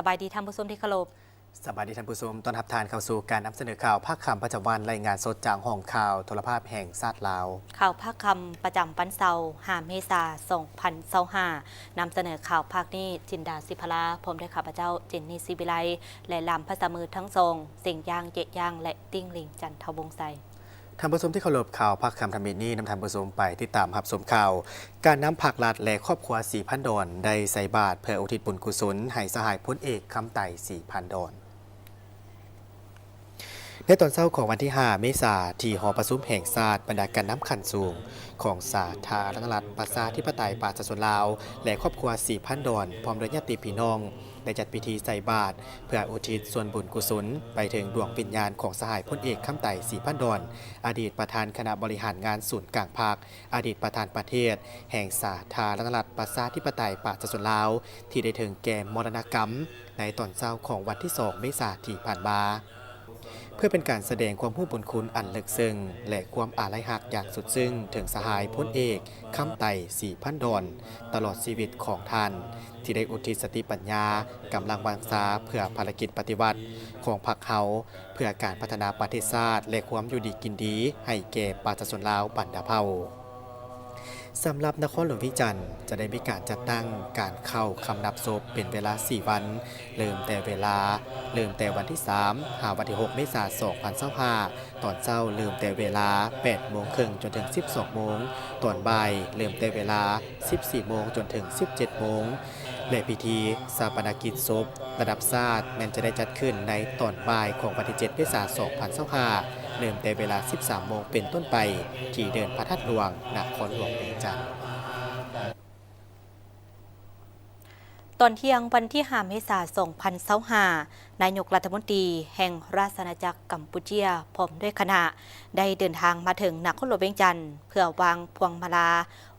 ສະບາຍດີທ່ານຜູ້ຊົມທີ່ເຄົາລົບ. ສະບາຍດີທ່ານຜູ້ຊົມ, ຕ້ອນຮັບທ່ານເຂົ້າສູ່ການນຳສະເໜີຂ່າວພາກຄ່ຳປະຈຳວັນ, ລາຍງານສົດຈາກຫ້ອງຂ່າວໂທລະພາບແຫ່ງຊາດລາວ. ຂ່າວພາກຄ່ຳປະຈຳວັນເສົາ ຫ້າ ເມສາ ສອງພັນຊາວຫ້າ. ນຳສະເໜີຂ່າວພາກນີ້ ຈິນດາ ສິບພະລາ ພ້ອມດ້ວຍຂ້າພະເຈົ້າ ເຈນນີ ສີວິໄລ ແລະ ລ່າມພາສາມືທັງສອງ ເສັງຢ່າງ ເຈະຢ່າງ ແລະ ຕິ່ງລິງ ຈັນທະວົງໄຊ. ທ່ານຜູ້ຊົມທີ່ເຄົາລົບ, ຂ່າວພາກຄ່ຳທຳອິດນີ້ ນຳທ່ານຜູ້ຊົມໄປຕິດຕາມຮັບຊົມຂ່າວ ການນຳພາກລັດ ແລະ ຄອບຄົວສີພັນດອນ ໄດ້ໃສ່ບາດເພື່ອອຸທິດບຸນກຸສົນໃຫ້ສະຫາຍພົນເອກ ຄຳໄຕ ສີພັນດອນ. ໃນຕອນເຊົ້າຂອງວັນທີ ຫ້າ ເມສາ ທີ່ຫໍປະຊຸມແຫ່ງຊາດ, ບັນດາການນຳຂັ້ນສູງຂອງສາທາລະນະລັດ ປະຊາທິປະໄຕ ປະຊາຊົນລາວ ແລະ ຄອບຄົວສີພັນດອນ ພ້ອມດ້ວຍຍາດຕິພີ່ນ້ອງ ໄດ້ຈັດພິທີໃສ່ບາດ ເພື່ອອຸທິດສ່ວນບຸນກຸສົນໄປເຖິງດວງວິນຍານຂອງສະຫາຍພົນເອກ ຄຳໄຕ ສີພັນດອນ ອະດີດປະທານຄະນະບໍລິຫານງານສູນກາງພັກ, ອະດີດປະທານປະເທດແຫ່ງສາທາລະນະລັດ ປະຊາທິປະໄຕ ປະຊາຊົນລາວ ທີ່ໄດ້ເຖິງແກ່ມໍລະນະກຳໃນຕອນເຊົ້າຂອງວັນທີ ສອງ ເມສາ ທີ່ຜ່ານມາ. ເພື່ອເປັນການສະແດງຄວາມຮູ້ບຸນຄຸນອັນເລິກເຊິ່ງ ແລະ ຄວາມອາໄລຮັກຢ່າງສຸດຊຶ້ງເຖິງສະຫາຍພົນເອກ ຄຳໄຕ ສີພັນດອນ ຕະຫຼອດຊີວິດຂອງທ່ານ ທີ່ໄດ້ອຸທິດສະຕິປັນຍາ, ກຳລັງວັງຊາ ເພື່ອພາລະກິດປະຕິວັດຂອງພັກເຮົາ, ເພື່ອການພັດທະນາປະເທດຊາດ ແລະ ຄວາມຢູ່ດີກິນດີໃຫ້ແກ່ປະຊາຊົນລາວບັນດາເຜົ່າ. ສຳລັບນະຄອນຫຼວງວຽງຈັນ ຈະໄດ້ມີການຈັດຕັ້ງການເຂົ້າຄຳນັບສົບເປັນເວລາສີ່ວັນ, ເລີ່ມແຕ່ເວລາ, ເລີ່ມແຕ່ວັນທີ ສາມ ຫາວັນທີ ຫົກ ເມສາ ສອງພັນຊາວຫ້າ. ຕອນເຊົ້າເລີ່ມແຕ່ເວລາ ແປດໂມງເຄິ່ງ ຈົນເຖິງ ສິບສອງໂມງ, ຕອນບ່າຍເລີ່ມແຕ່ເວລາ ສິບສີ່ໂມງ ຈົນເຖິງ ສິບເຈັດໂມງ ແລະ ພິທີຊາປະນະກິດສົບລະດັບຊາດ ແມ່ນຈະໄດ້ຈັດຂຶ້ນໃນຕອນບ່າຍຂອງວັນທີ ເຈັດ ເມສາ ສອງພັນຊາວຫ້າ ເລີ່ມແຕ່ເວລາ ສິບສາມໂມງ ເປັນຕົ້ນໄປ ທີ່ເດີ່ນພະທາດຫຼວງ ນະຄອນຫຼວງວຽງຈັນ. ຕອນທ່ຽງວັນທີ ຫ້າ ເມສາ ສອງພັນຊາວຫ້າ, ນາຍົກລັດຖະມົນຕີແຫ່ງລາຊະອານາຈັກກຳປູເຈຍ ພ້ອມດ້ວຍຄະນະ ໄດ້ເດີນທາງມາເຖິງນະຄອນຫຼວງວຽງຈັນ ເພື່ອວາງພວງມາລາ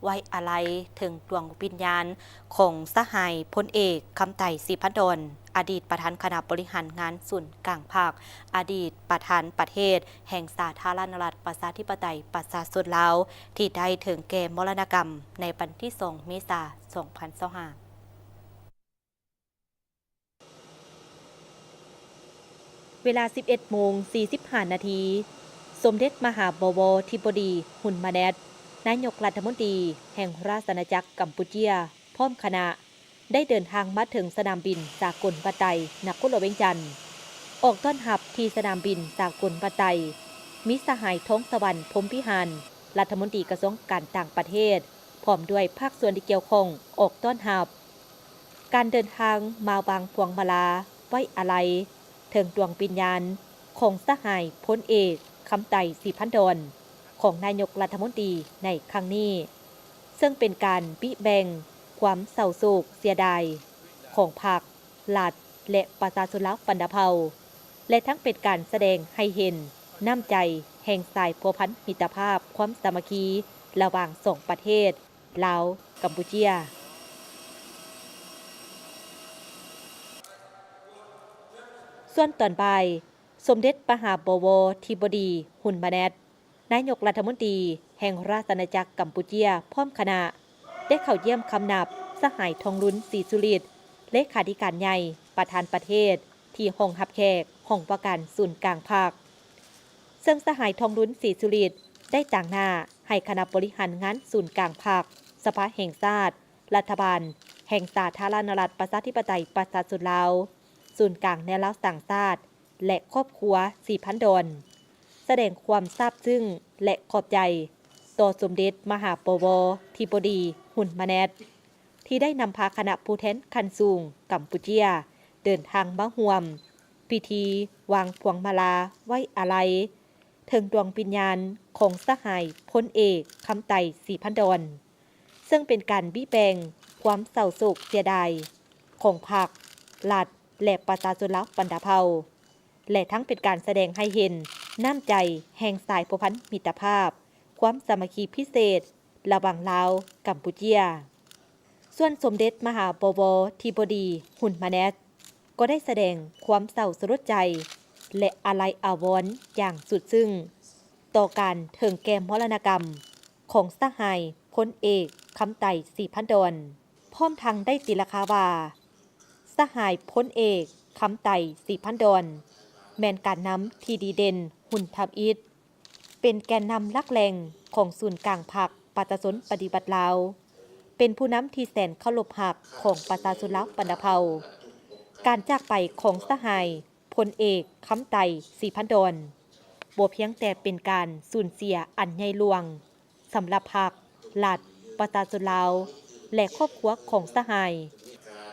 ໄວ້ອາໄລເຖິງດວງວິນຍານຂອງສະຫາຍພົນເອກ ຄຳໄຕ ສີພັນດອນ ອະດີດປະທານຄະນະບໍລິຫານງານສູນກາງພັກ, ອະດີດປະທານປະເທດແຫ່ງສາທາລະນະລັດ ປະຊາທິປະໄຕ ປະຊາຊົນລາວ ທີ່ໄດ້ເຖິງແກ່ມໍລະນະກຳໃນວັນທີ ສອງ ເມສາ ສອງພັນຊາວຫ້າ. ເວລາ ສິບເອັດໂມງ ສີ່ສິບຫ້ານາທີ, ສົມເດັດມະຫາບໍວໍທິບໍດີ ຮຸນມາແນດ ນາຍົກລັດຖະມົນຕີແຫ່ງລາຊະອານາຈັກກຳປູເຈຍ ພ້ອມຄະນະ ໄດ້ເດີນທາງມາເຖິງສະໜາມບິນສາກົນວັດໄຕ ນະຄອນຫຼວງວຽງຈັນ. ອອກຕ້ອນຮັບທີ່ສະໜາມບິນສາກົນວັດໄຕ ມີສະຫາຍ ທອງສະຫວັນ ພົມພິຫານ ລັດຖະມົນຕີກະຊວງການຕ່າງປະເທດ ພ້ອມດ້ວຍພາກສ່ວນທີ່ກ່ຽວຂ້ອງອອກຕ້ອນຮັບ. ການເດີນທາງມາວາງພວງມາລາໄວ້ອາໄລເຖິງດວງວິນຍານຂອງສະຫາຍພົນເອກ ຄຳໄຕ ສີພັນດອນ ຂອງນາຍົກລັດຖະມົນຕີໃນຄັ້ງນີ້ ເຊິ່ງເປັນການບິແບ່ງຄວາມເສົ້າໂສກເສຍດາຍຂອງພັກ, ລັດ ແລະ ປະຊາຊົນລາວບັນດາເຜົ່າ ແລະ ທັງເປັນການສະແດງໃຫ້ເຫັນນ້ຳໃຈແຫ່ງສາຍພົວພັນມິດຕະພາບຄວາມສາມັກຄີລະຫວ່າງສອງປະເທດ ລາວ-ກຳປູເຈຍ. ສ່ວນຕອນບ່າຍ, ສົມເດັດມະຫາບໍວໍທິບໍດີ ຮຸນມາແນດ ນາຍົກລັດຖະມົນຕີແຫ່ງລາຊະອານາຈັກກຳປູເຈຍ ພ້ອມຄະນະ ໄດ້ເຂົ້າຢ້ຽມຄຳນັບສະຫາຍ ທອງລຸນ ສີສຸລິດ ເລຂາທິການໃຫຍ່ ປະທານປະເທດ ທີ່ຫ້ອງຮັບແຂກ ຫ້ອງວ່າການສູນກາງພັກ. ເຊິ່ງສະຫາຍ ທອງລຸນ ສີສຸລິດ ໄດ້ຕາງໜ້າໃຫ້ຄະນະບໍລິຫານງານສູນກາງພັກ, ສະພາແຫ່ງຊາດ, ລັດຖະບານແຫ່ງສາທາລະນະລັດ ປະຊາທິປະໄຕ ປະຊາຊົນລາວ, ສູນກາງແນວລາວສ້າງຊາດ ແລະ ຄອບຄົວສີພັນດອນ ສະແດງຄວາມຊາບຊຶ້ງ ແລະ ຂອບໃຈຕໍ່ສົມເດັດມະຫາບໍວໍທິບໍດີ ຮຸນມາແນດ ທີ່ໄດ້ນຳພາຄະນະຜູ້ແທນຂັ້ນສູງກຳປູເຈຍ ເດີນທາງມາຮ່ວມພິທີວາງພວງມາລາໄວ້ອາໄລເຖິງດວງວິນຍານຂອງສະຫາຍພົນເອກ ຄຳໄຕ ສີພັນດອນ ເຊິ່ງເປັນການບິແບ່ງຄວາມເສົ້າໂສກເສຍດາຍຂອງພັກ, ລັດ ແລະ ປະຊາຊົນລາວບັນດາເຜົ່າ ແລະ ທັງເປັນການສະແດງໃຫ້ເຫັນນ້ຳໃຈແຫ່ງສາຍພົວພັນມິດຕະພາບ ຄວາມສາມັກຄີພິເສດລະຫວ່າງລາວ-ກຳປູເຈຍ. ສ່ວນສົມເດັດມະຫາບໍວໍທິບໍດີ ຮຸນມາແນດ ກໍໄດ້ສະແດງຄວາມເສົ້າສະຫຼົດໃຈ ແລະ ອາໄລອາວອນຢ່າງສຸດຊຶ້ງຕໍ່ການເຖິງແກ່ມໍລະນະກຳຂອງສະຫາຍພົນເອກ ຄຳໄຕ ສີພັນດອນ. ພ້ອມທັງໄດ້ຕີລາຄາວ່າ, ສະຫາຍພົນເອກ ຄຳໄຕ ສີພັນດອນ ແມ່ນການນຳທີ່ດີເດັ່ນ, ຮຸ່ນທຳອິດ, ເປັນແກນນຳຫຼັກແຫຼ່ງຂອງສູນກາງພັກປະຊາຊົນປະຕິວັດລາວ, ເປັນຜູ້ນຳທີ່ແສນເຄົາລົບຮັກຂອງປະຊາຊົນລາວບັນດາເຜົ່າ. ການຈາກໄປຂອງສະຫາຍພົນເອກ ຄຳໄຕ ສີພັນດອນ ບໍ່ພຽງແຕ່ເປັນການສູນເສຍອັນໃຫຍ່ຫຼວງ ສຳລັບພັກ, ລັດ, ປະຊາຊົນລາວ ແລະ ຄອບຄົວຂອງສະຫາຍ,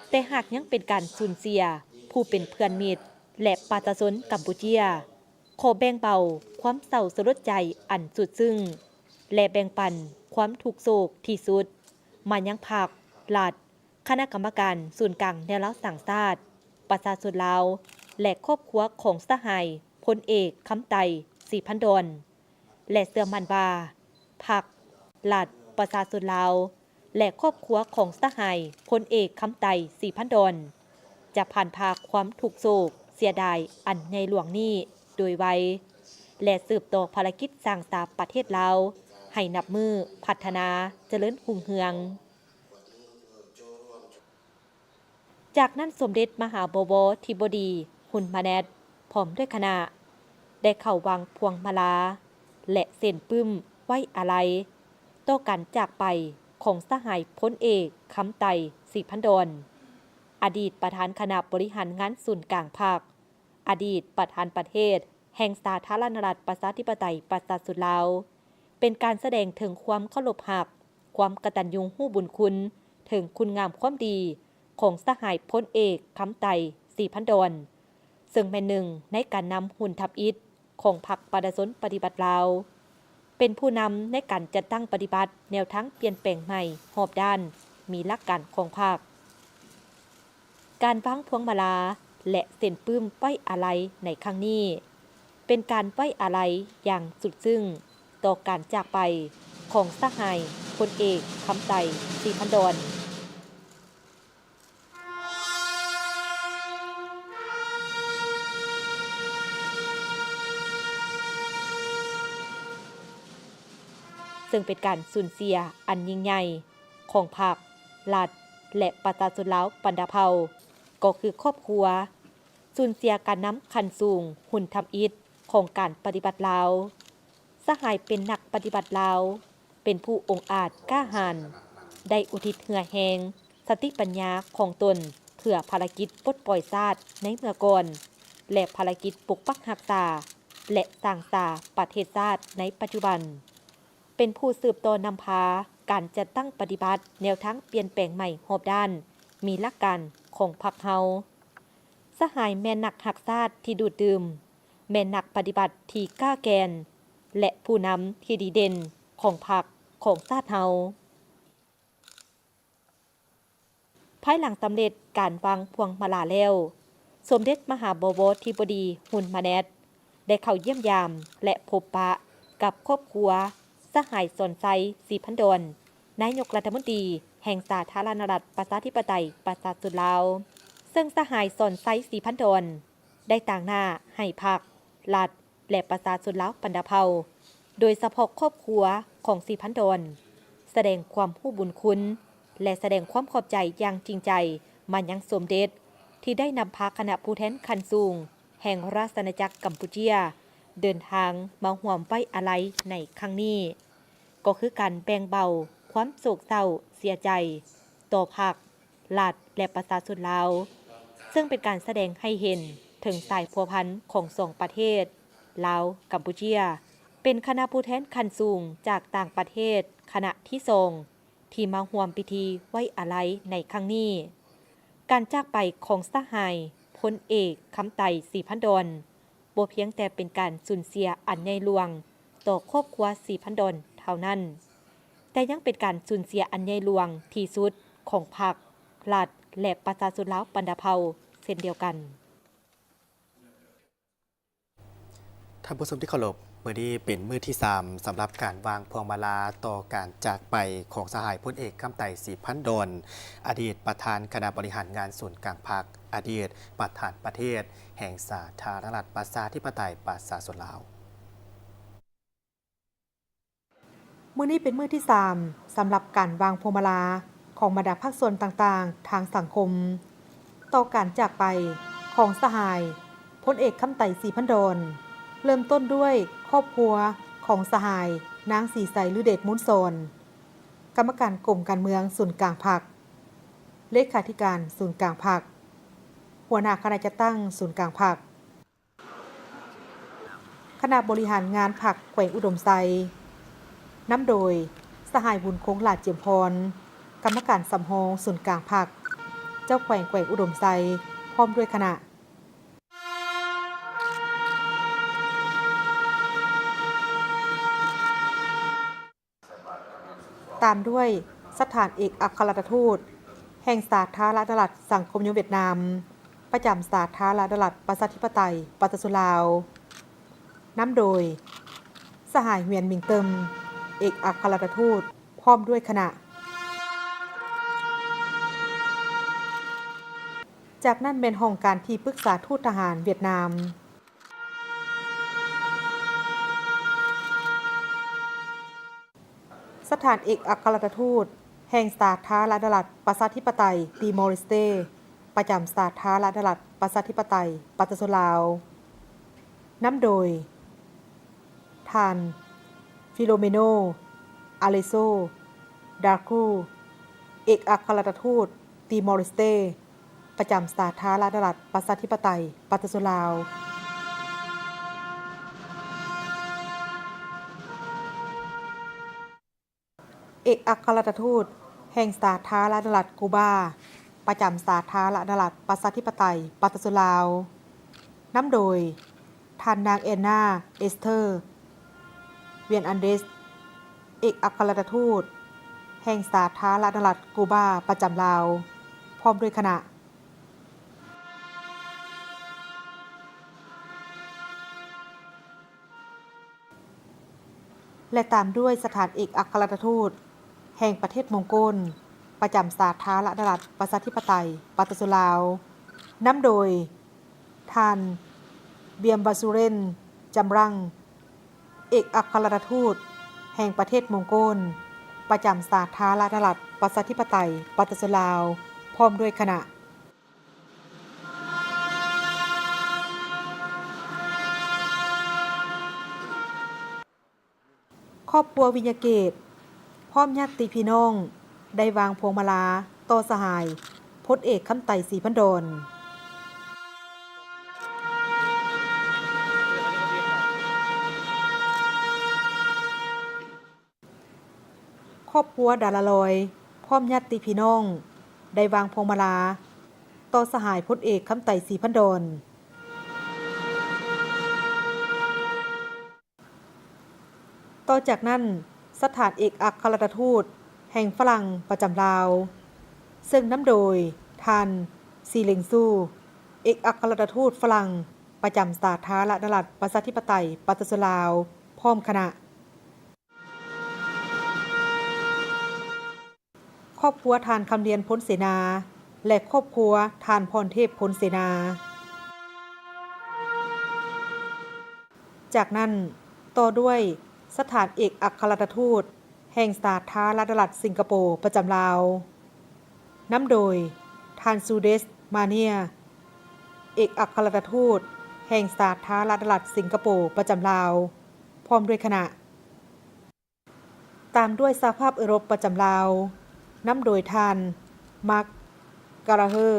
ແຕ່ຫາກຍັງເປັນການສູນເສຍຜູ້ເປັນເພື່ອນມິດ ແລະ ປະຊາຊົນກຳປູເຈຍ. ຂໍແບ່ງເບົາຄວາມເສົ້າສະຫຼົດໃຈອັນສຸດຊຶ້ງ ແລະ ແບ່ງປັນຄວາມທຸກໂສກທີ່ສຸດມາຍັງພັກ, ລັດ, ຄະນະກຳມະການສູນກາງແນວລາວສ້າງຊາດ, ປະຊາຊົນລາວ ແລະ ຄອບຄົວຂອງສະຫາຍພົນເອກ ຄຳໄຕ ສີພັນດອນ. ແລະ ເຊື່ອໝັ້ນວ່າ ພັກ, ລັດ, ປະຊາຊົນລາວ ແລະ ຄອບຄົວຂອງສະຫາຍພົນເອກ ຄຳໄຕ ສີພັນດອນ ຈະຜ່ານຜ່າຄວາມທຸກໂສກເສຍດາຍອັນໃຫຍ່ຫຼວງນີ້ໂດຍໄວ ແລະ ສືບຕໍ່ພາລະກິດສ້າງສາປະເທດລາວໃຫ້ນັບມື້ພັດທະນາຈະເລີນຮຸ່ງເຮືອງ. ຈາກນັ້ນ ສົມເດັດມະຫາບໍວໍທິບໍດີຮຸນມະແນດ ພ້ອມດ້ວຍຄະນະ ໄດ້ເຂົ້າວາງພວງມາລາ ແລະ ເຊັນປຶ້ມໄວ້ອາໄລຕໍ່ການຈາກໄປຂອງສະຫາຍພົນເອກ ຄຳໄຕ ສີພັນດອນ ອະດີດປະທານຄະນະບໍລິຫານງານສູນກາງພັກ, ອະດີດປະທານປະເທດແຫ່ງສາທາລະນະລັດ ປະຊາທິປະໄຕ ປະຊາຊົນລາວ, ເປັນການສະແດງເຖິງຄວາມເຄົາລົບຮັກ, ຄວາມກະຕັນຍູຮູ້ບຸນຄຸນ ເຖິງຄຸນງາມຄວາມດີຂອງສະຫາຍພົນເອກ ຄຳໄຕ ສີພັນດອນ ເຊິ່ງແມ່ນໜຶ່ງໃນການນຳຮຸ່ນທຳອິດຂອງພັກປະຊາຊົນປະຕິວັດລາວ, ເປັນຜູ້ນຳໃນການຈັດຕັ້ງປະຕິບັດແນວທາງປ່ຽນແປງໃໝ່ຮອບດ້ານ, ມີຫຼັກການຂອງພັກ. ການວາງພວງມາລາ ແລະ ເຊັນປຶ້ມໄວ້ອາໄລໃນຄັ້ງນີ້ ເປັນການໄວ້ອາໄລຢ່າງສຸດຊຶ້ງຕໍ່ການຈາກໄປຂອງສະຫາຍພົນເອກ ຄຳໄຕ ສີພັນດອນ ເຊິ່ງເປັນການສູນເສຍອັນຍິ່ງໃຫຍ່ຂອງພັກ, ລັດ ແລະ ປະຊາຊົນລາວບັນດາເຜົ່າ ກໍຄືຄອບຄົວ, ສູນເສຍການນຳຂັ້ນສູງຮຸ່ນທຳອິດຂອງການປະຕິວັດລາວ. ສະຫາຍເປັນນັກປະຕິວັດລາວ, ເປັນຜູ້ອົງອາດກ້າຫານ, ໄດ້ອຸທິດເຫື່ອແຮງ, ສະຕິປັນຍາຂອງຕົນເພື່ອພາລະກິດປົດປ່ອຍຊາດໃນເມື່ອກ່ອນ ແລະ ພາລະກິດປົກປັກຮັກສາ ແລະ ສ້າງສາປະເທດຊາດໃນປັດຈຸບັນ, ເປັນຜູ້ສືບຕໍ່ນຳພາການຈັດຕັ້ງປະຕິບັດແນວທາງປ່ຽນແປງໃໝ່ຮອບດ້ານ, ມີຫຼັກການຂອງພັກເຮົາ. ສະຫາຍແມ່ນນັກຮັກຊາດທີ່ດູດດື່ມ, ແມ່ນນັກປະຕິວັດທີ່ກ້າແກ່ນ ແລະ ຜູ້ນຳທີ່ດີເດັ່ນຂອງພັກ, ຂອງຊາດເຮົາ. ພາຍຫຼັງສຳເລັດການວາງພວງມາລາແລ້ວ, ສົມເດັດມະຫາບໍວໍທິບໍດີຮຸນມະແນດ ໄດ້ເຂົ້າຢ້ຽມຢາມ ແລະ ພົບປະກັບຄອບຄົວສະຫາຍ ສອນໄຊ ສີພັນດອນ ນາຍົກລັດຖະມົນຕີແຫ່ງສາທາລະນະລັດ ປະຊາທິປະໄຕ ປະຊາຊົນລາວ, ເຊິ່ງສະຫາຍ ສອນໄຊ ສີພັນດອນ ໄດ້ຕາງໜ້າໃຫ້ພັກ, ລັດ ແລະ ປະຊາຊົນລາວບັນດາເຜົ່າ, ໂດຍສະເພາະຄອບຄົວຂອງສີພັນດອນ ສະແດງຄວາມຮູ້ບຸນຄຸນ ແລະ ສະແດງຄວາມຂອບໃຈຢ່າງຈິງໃຈມາຍັງສົມເດັດ ທີ່ໄດ້ນຳພາຄະນະຜູ້ແທນຂັ້ນສູງແຫ່ງລາຊະອານາຈັກກຳປູເຈຍ ເດີນທາງມາຮ່ວມໄວ້ອາໄລໃນຄັ້ງນີ້ ກໍຄືການແບ່ງເບົາຄວາມໂສກເສົ້າເສຍໃຈຕໍ່ພັກ, ລັດ ແລະ ປະຊາຊົນລາວ, ເຊິ່ງເປັນການສະແດງໃຫ້ເຫັນເຖິງສາຍພົວພັນຂອງສອງປະເທດ ລາວ-ກຳປູເຈຍ, ເປັນຄະນະຜູ້ແທນຂັ້ນສູງຈາກຕ່າງປະເທດຄະນະທີສອງ ທີ່ມາຮ່ວມພິທີໄວ້ອາໄລໃນຄັ້ງນີ້. ການຈາກໄປຂອງສະຫາຍພົນເອກ ຄຳໄຕ ສີພັນດອນ ບໍ່ພຽງແຕ່ເປັນການສູນເສຍອັນໃຫຍ່ຫຼວງຕໍ່ຄອບຄົວສີພັນດອນເທົ່ານັ້ນ, ແຕ່ຍັງເປັນການສູນເສຍອັນໃຫຍ່ຫຼວງທີ່ສຸດຂອງພັກ, ລັດ ແລະ ປະຊາຊົນລາວບັນດາເຜົ່າເຊັ່ນດຽວກັນ. ທ່ານຜູ້ຊົມທີ່ເຄົາລົບ, ມື້ນີ້ເປັນມື້ທີສາມ ສຳລັບການວາງພວງມາລາຕໍ່ການຈາກໄປຂອງສະຫາຍພົນເອກ ຄຳໄຕ ສີພັນດອນ ອະດີດປະທານຄະນະບໍລິຫານງານສູນກາງພັກ, ອະດີດປະທານປະເທດແຫ່ງສາທາລະນະລັດ ປະຊາທິປະໄຕ ປະຊາຊົນລາວ. ມື້ນີ້ເປັນມື້ທີສາມ ສຳລັບການວາງພວງມາລາຂອງບັນດາພາກສ່ວນຕ່າງໆທາງສັງຄົມ. ຕໍ່ການຈາກໄປຂອງສະຫາຍພົນເອກ ຄຳໄຕ ສີພັນດອນ, ເລີ່ມຕົ້ນດ້ວຍຄອບຄົວຂອງສະຫາຍນາງ ສີໄຊ ລືເດດມູນສອນ, ກຳມະການກົມການເມືອງສູນກາງພັກ, ເລຂາທິການສູນກາງພັກ, ຫົວໜ້າຄະນະຈັດຕັ້ງສູນກາງພັກ, ຄະນະບໍລິຫານງານພັກແຂວງອຸດົມໄຊ, ນຳໂດຍສະຫາຍ ບຸນຄົງ ຫຼ້າຈຽມພອນ, ກຳມະການສຳຮອງສູນກາງພັກ, ເຈົ້າແຂວງແຂວງອຸດົມໄຊ ພ້ອມດ້ວຍຄະນະ. ຕາມດ້ວຍສະຖານເອກອັກຄະລັດຖະທູດແຫ່ງສາທາລະນະລັດສັງຄົມນິຍົມຫວຽດນາມ ປະຈຳສາທາລະນະລັດປະຊາທິປະໄຕປະຊາຊົນລາວ, ນຳໂດຍສະຫາຍ ຫວຽນ ມິງເຕີມ ເອກອັກຄະລັດຖະທູດ ພ້ອມດ້ວຍຄະນະ. ຈາກນັ້ນແມ່ນຫ້ອງການທີ່ປຶກສາທູດທະຫານຫວຽດນາມ. ສະຖານເອກອັກຄະລັດຖະທູດແຫ່ງສາທາລະນະລັດປະຊາທິປະໄຕຕີມໍເລສເຕ ປະຈຳສາທາລະນະລັດປະຊາທິປະໄຕປະຊາຊົນລາວ, ນຳໂດຍທ່ານ ຟິໂລເມໂນ ອາເລໂຊ ດາຄູ ເອກອັກຄະລັດຖະທູດຕີມໍເລສເຕ ປະຈຳສາທາລະນະລັດປະຊາທິປະໄຕປະຊາຊົນລາວ. ເອກອັກຄະລັດຖະທູດແຫ່ງສາທາລະນະລັດກູບາ ປະຈຳສາທາລະນະລັດປະຊາທິປະໄຕປະຊາຊົນລາວ, ນຳໂດຍທ່ານນາງ ແອນນາ ເອສເທີ ວຽນອັນເດສ ເອກອັກຄະລັດຖະທູດແຫ່ງສາທາລະນະລັດກູບາປະຈຳລາວ ພ້ອມດ້ວຍຄະນະ. ແລະ ຕາມດ້ວຍສະຖານເອກອັກຄະລັດຖະທູດແຫ່ງປະເທດມົງໂກນ ປະຈຳສາທາລະນະລັດປະຊາທິປະໄຕປະຊາຊົນລາວ, ນຳໂດຍທ່ານ ບຽມ ບາຊູເຣນ ຈຳຣັງ ເອກອັກຄະລັດຖະທູດແຫ່ງປະເທດມົງໂກນ ປະຈຳສາທາລະນະລັດປະຊາທິປະໄຕປະຊາຊົນລາວ ພ້ອມດ້ວຍຄະນະ. ຄອບຄົວວິຍະເກດ ພ້ອມຍາດຕິພີ່ນ້ອງ ໄດ້ວາງພວງມາລາຕໍ່ສະຫາຍພົນເອກ ຄຳໄຕ ສີພັນດອນ. ຄອບຄົວດາລາລອຍ ພ້ອມຍາດຕິພີ່ນ້ອງ ໄດ້ວາງພວງມາລາຕໍ່ສະຫາຍພົນເອກ ຄຳໄຕ ສີພັນດອນ. ຕໍ່ຈາກນັ້ນ, ສະຖານເອກອັກຄະລັດຖະທູດແຫ່ງຝຣັ່ງປະຈຳລາວ, ເຊິ່ງນຳໂດຍທ່ານ ຊີເລັງຊູ ເອກອັກຄະລັດຖະທູດຝຣັ່ງປະຈຳສາທາລະນະລັດປະຊາທິປະໄຕປະຊາຊົນລາວ ພ້ອມຄະນະ. ຄອບຄົວທ່ານ ຄຳລຽນ ພົນເສນາ ແລະ ຄອບຄົວທ່ານ ພອນເທບ ພົນເສນາ. ຈາກນັ້ນ, ຕໍ່ດ້ວຍສະຖານເອກອັກຄະລັດຖະທູດແຫ່ງສາທາລະນະລັດສິງກະໂປປະຈຳລາວ, ນຳໂດຍທ່ານ ຊູເດສ ມາເນຍ ເອກອັກຄະລັດຖະທູດແຫ່ງສາທາລະນະລັດສິງກະໂປປະຈຳລາວ ພ້ອມດ້ວຍຄະນະ. ຕາມດ້ວຍສະຫະພາບເອີຣົບປະຈຳລາວ, ນຳໂດຍທ່ານ ມາກ ກາລາເຮີ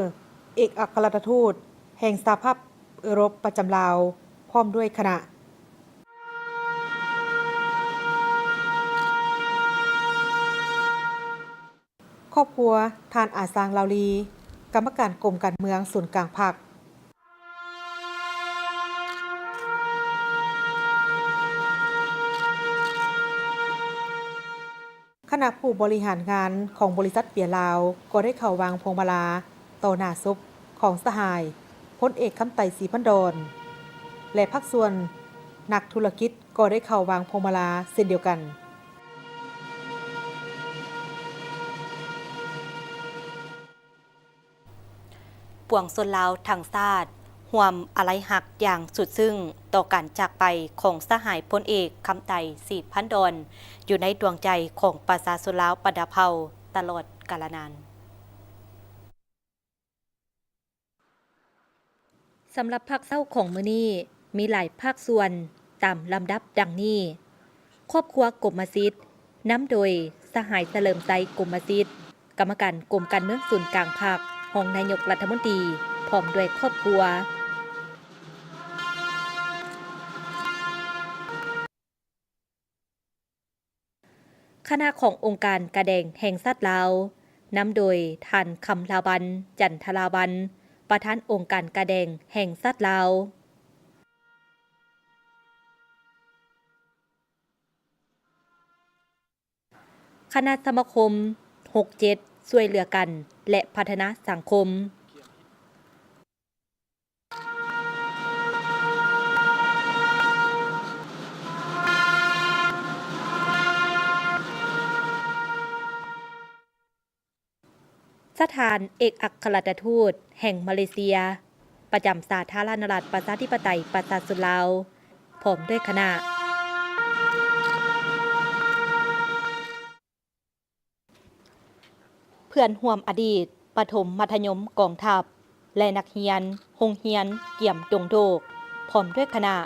ເອກອັກຄະລັດຖະທູດແຫ່ງສະຫະພາບເອີຣົບປະຈຳລາວ ພ້ອມດ້ວຍຄະນະ. ຄອບຄົວທ່ານ ອາຊາງ ລາວລີ ກຳມະການກົມການເມືອງສູນກາງພັກ. ຄະນະຜູ້ບໍລິຫານງານຂອງບໍລິສັດເບຍລາວ ກໍໄດ້ເຂົ້າວາງພວງມາລາຕໍ່ໜ້າສົບຂອງສະຫາຍພົນເອກ ຄຳໄຕ ສີພັນດອນ ແລະ ພາກສ່ວນນັກທຸລະກິດ ກໍໄດ້ເຂົ້າວາງພວງມາລາເຊັ່ນດຽວກັນ. ປວງຊົນລາວທັງຊາດ ຮ່ວມອາໄລຮັກຢ່າງສຸດຊຶ້ງຕໍ່ການຈາກໄປຂອງສະຫາຍພົນເອກ ຄຳໄຕ ສີພັນດອນ ຢູ່ໃນດວງໃຈຂອງປະຊາຊົນລາວບັນດາເຜົ່າຕະຫຼອດກາລະນານ. ສຳລັບພາກເຊົ້າຂອງມື້ນີ້ ມີຫຼາຍພາກສ່ວນຕາມລຳດັບດັ່ງນີ້: ຄອບຄົວກົມມະສິດ ນຳໂດຍສະຫາຍ ສະເຫຼີມໄຊ ກົມມະສິດ, ກຳມະການກົມການເມືອງສູນກາງພັກ, ຮອງນາຍົກລັດຖະມົນຕີ ພ້ອມດ້ວຍຄອບຄົວ. ຄະນະຂອງອົງການກາແດງແຫ່ງຊາດລາວ ນຳໂດຍທ່ານ ຄຳລາວັນ ຈັນທະລາວັນ ປະທານອົງການກາແດງແຫ່ງຊາດລາວ. ຄະນະສະມາຄົມຫົກເຈັດ ຊ່ວຍເຫຼືອກັນ ແລະ ພັດທະນາສັງຄົມ. ສະຖານເອກອັກຄະລັດຖະທູດແຫ່ງມາເລເຊຍ ປະຈຳສາທາລະນະລັດ ປະຊາທິປະໄຕ ປະຊາຊົນລາວ ພ້ອມດ້ວຍຄະນະ. ເພື່ອນຮ່ວມອະດີດປະຖົມມັດທະຍົມກອງທັບ ແລະ ນັກຮຽນໂຮງຮຽນກຽມດົງໂດກ ພ້ອມດ້ວຍຄະນະ.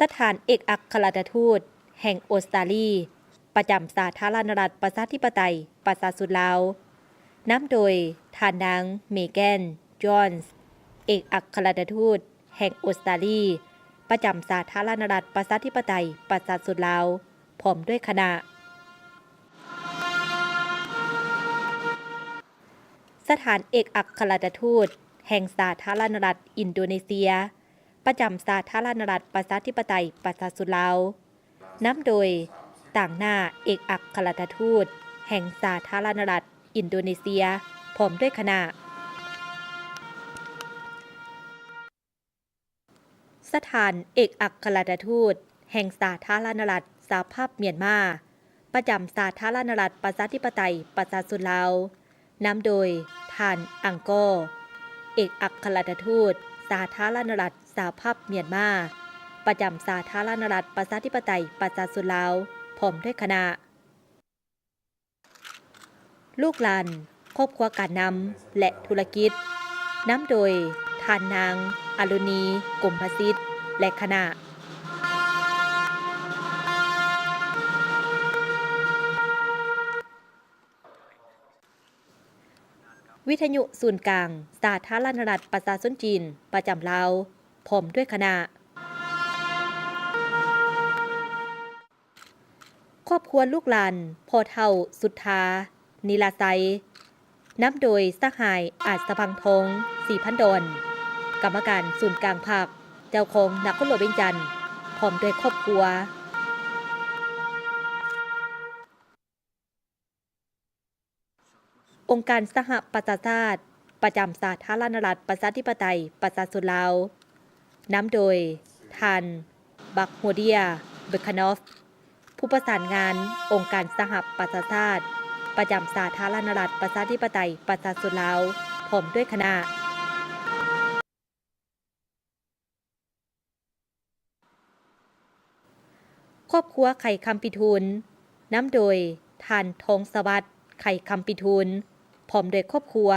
ສະຖານເອກອັກຄະລັດຖະທູດແຫ່ງອົດສະຕາລີ ປະຈຳສາທາລະນະລັດ ປະຊາທິປະໄຕ ປະຊາຊົນລາວ ນຳໂດຍທ່ານນາງ ເມແກນ ຈອນ ເອກອັກຄະລັດຖະທູດແຫ່ງອົດສະຕາລີ ປະຈຳສາທາລະນະລັດ ປະຊາທິປະໄຕ ປະຊາຊົນລາວ ພ້ອມດ້ວຍຄະນະ. ສະຖານເອກອັກຄະລັດຖະທູດແຫ່ງສາທາລະນະລັດອິນໂດເນເຊຍ ປະຈຳສາທາລະນະລັດ ປະຊາທິປະໄຕ ປະຊາຊົນລາວ ນຳໂດຍຕາງໜ້າເອກອັກຄະລັດຖະທູດແຫ່ງສາທາລະນະລັດອິນໂດເນເຊຍ ພ້ອມດ້ວຍຄະນະ. ສະຖານເອກອັກຄະລັດຖະທູດແຫ່ງສາທາລະນະລັດສະຫະພາບມຽນມາ ປະຈຳສາທາລະນະລັດ ປະຊາທິປະໄຕ ປະຊາຊົນລາວ ນຳໂດຍທ່ານ ອັງກໍ ເອກອັກຄະລັດຖະທູດສາທາລະນະລັດສະຫະພາບມຽນມາ ປະຈຳສາທາລະນະລັດ ປະຊາທິປະໄຕ ປະຊາຊົນລາວ ພ້ອມດ້ວຍຄະນະ. ລູກຫຼານ, ຄອບຄົວການນຳ ແລະ ທຸລະກິດ ນຳໂດຍທ່ານນາງ ອາລຸນີ ກົມພະສິດ ແລະ ຄະນະ. ວິທະຍຸສູນກາງສາທາລະນະລັດປະຊາຊົນຈີນ ປະຈຳລາວ ພ້ອມດ້ວຍຄະນະ. ຄອບຄົວລູກຫຼານພໍ່ເຖົ້າສຸດທາ ນິລາໄຊ ນຳໂດຍສະຫາຍ ອາດສະພັງທອງ ສີພັນດອນ ກຳມະການສູນກາງພັກ, ເຈົ້າຄອງນະຄອນຫຼວງວຽງຈັນ ພ້ອມດ້ວຍຄອບຄົວ. ອົງການສະຫະປະຊາຊາດ ປະຈຳສາທາລະນະລັດ ປະຊາທິປະໄຕ ປະຊາຊົນລາວ ນຳໂດຍທ່ານ ບັກໂຮເດຍ ເບຄານອຟ ຜູ້ປະສານງານອົງການສະຫະປະຊາຊາດ ປະຈຳສາທາລະນະລັດ ປະຊາທິປະໄຕ ປະຊາຊົນລາວ ພ້ອມດ້ວຍຄະນະ. ຄອບຄົວໄຂຄຳປິທູນ ນຳໂດຍທ່ານ ທອງສະຫວັດ ໄຂຄຳປິທູນ ພ້ອມດ້ວຍຄອບຄົວ.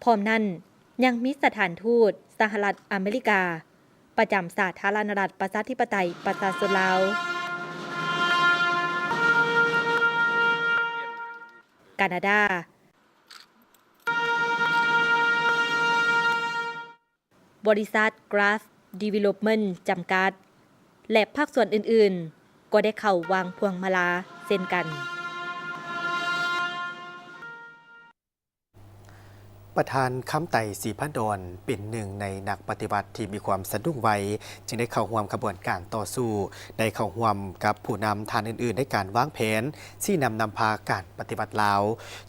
ພ້ອມນັ້ນ ຍັງມີສະຖານທູດສະຫະລັດອາເມລິກາ ປະຈຳສາທາລະນະລັດ ປະຊາທິປະໄຕ ປະຊາຊົນລາວ, ການາດາ, ບໍລິສັດ Graph Development ຈຳກັດ ແລະ ພາກສ່ວນອື່ນໆ ກໍໄດ້ເຂົ້າວາງພວງມາລາເຊັ່ນກັນ. ປະທານ ຄຳໄຕ ສີພັນດອນ ເປັນໜຶ່ງໃນນັກປະຕິວັດທີ່ມີຄວາມສະດຸ້ງໄວ, ຈຶ່ງໄດ້ເຂົ້າຮ່ວມຂະບວນການຕໍ່ສູ້, ໄດ້ເຂົ້າຮ່ວມກັບຜູ້ນຳທ່ານອື່ນໆໃນການວາງແຜນຊີ້ນຳນຳພາການປະຕິວັດລາວ,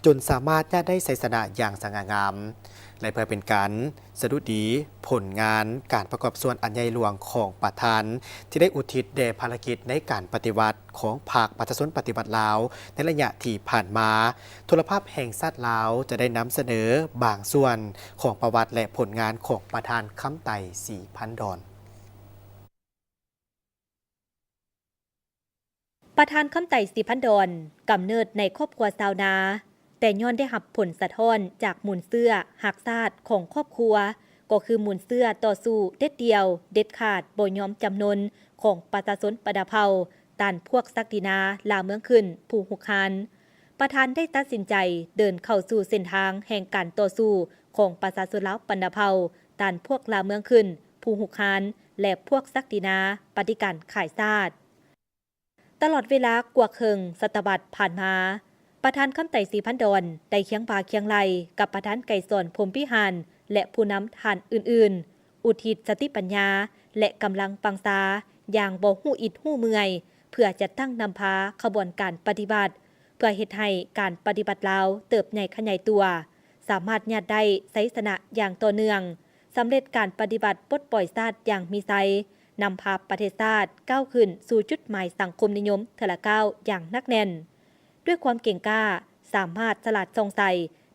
ຈົນສາມາດຍະໄດ້ໄຊຊະນະຢ່າງສະຫງ່າງາມ. ແລະ ເພື່ອເປັນການສະດຸດີຜົນງານການປະກອບສ່ວນອັນໃຫຍ່ຫຼວງຂອງປະທານ ທີ່ໄດ້ອຸທິດແດ່ພາລະກິດໃນການປະຕິວັດຂອງພັກປະຊາຊົນປະຕິວັດລາວ ໃນໄລຍະທີ່ຜ່ານມາ, ໂທລະພາບແຫ່ງຊາດລາວຈະໄດ້ນຳສະເໜີບາງສ່ວນຂອງປະຫວັດ ແລະ ຜົນງານຂອງປະທານ ຄຳໄຕ ສີພັນດອນ. ປະທານ ຄຳໄຕ ສີພັນດອນ ກຳເນີດໃນຄອບຄົວຊາວນາ, ແຕ່ຍ້ອນໄດ້ຮັບຜົນສະທ້ອນຈາກມູນເຊື້ອຮັກຊາດຂອງຄອບຄົວ, ກໍຄືມູນເຊື້ອຕໍ່ສູ້ເດັດດ່ຽວ, ເດັດຂາດ, ບໍ່ຍອມຈຳນົນຂອງປະຊາຊົນບັນດາເຜົ່າ ຕ້ານພວກສັກດິນາລ່າເມືອງຂຶ້ນຜູ້ຮຸກຮານ. ປະທານໄດ້ຕັດສິນໃຈເດີນເຂົ້າສູ່ເສັ້ນທາງແຫ່ງການຕໍ່ສູ້ຂອງປະຊາຊົນລາວບັນດາເຜົ່າ ຕ້ານພວກລ່າເມືອງຂຶ້ນຜູ້ຮຸກຮານ ແລະ ພວກສັກດິນາປະຕິການຂາຍຊາດ. ຕະຫຼອດເວລາກວ່າເຄິ່ງສະຕະວັດຜ່ານມາ, ປະທານ ຄຳໄຕ ສີພັນດອນ ໄດ້ຄຽງບ່າຄຽງໄຫຼ່ກັບປະທານ ໄກສອນ ພົມພິຫານ ແລະ ຜູ້ນຳທ່ານອື່ນໆ, ອຸທິດສະຕິປັນຍາ ແລະ ກຳລັງວັງຊາຢ່າງບໍ່ຮູ້ອິດຮູ້ເມື່ອຍ ເພື່ອຈັດຕັ້ງນຳພາຂະບວນການປະຕິວັດ ເພື່ອເຮັດໃຫ້ການປະຕິວັດລາວເຕີບໃຫຍ່ຂະຫຍາຍຕົວ, ສາມາດຍາດໄດ້ໄຊຊະນະຢ່າງຕໍ່ເນື່ອງ, ສຳເລັດການປະຕິວັດປົດປ່ອຍຊາດຢ່າງມີໄຊ, ນຳພາປະເທດຊາດກ້າວຂຶ້ນສູ່ຈຸດໝາຍສັງຄົມນິຍົມເທື່ອລະກ້າວຢ່າງໜັກແໜ້ນ. ດ້ວຍຄວາມເກັ່ງກ້າ, ສາມາດສະຫຼາດສ່ອງໃສ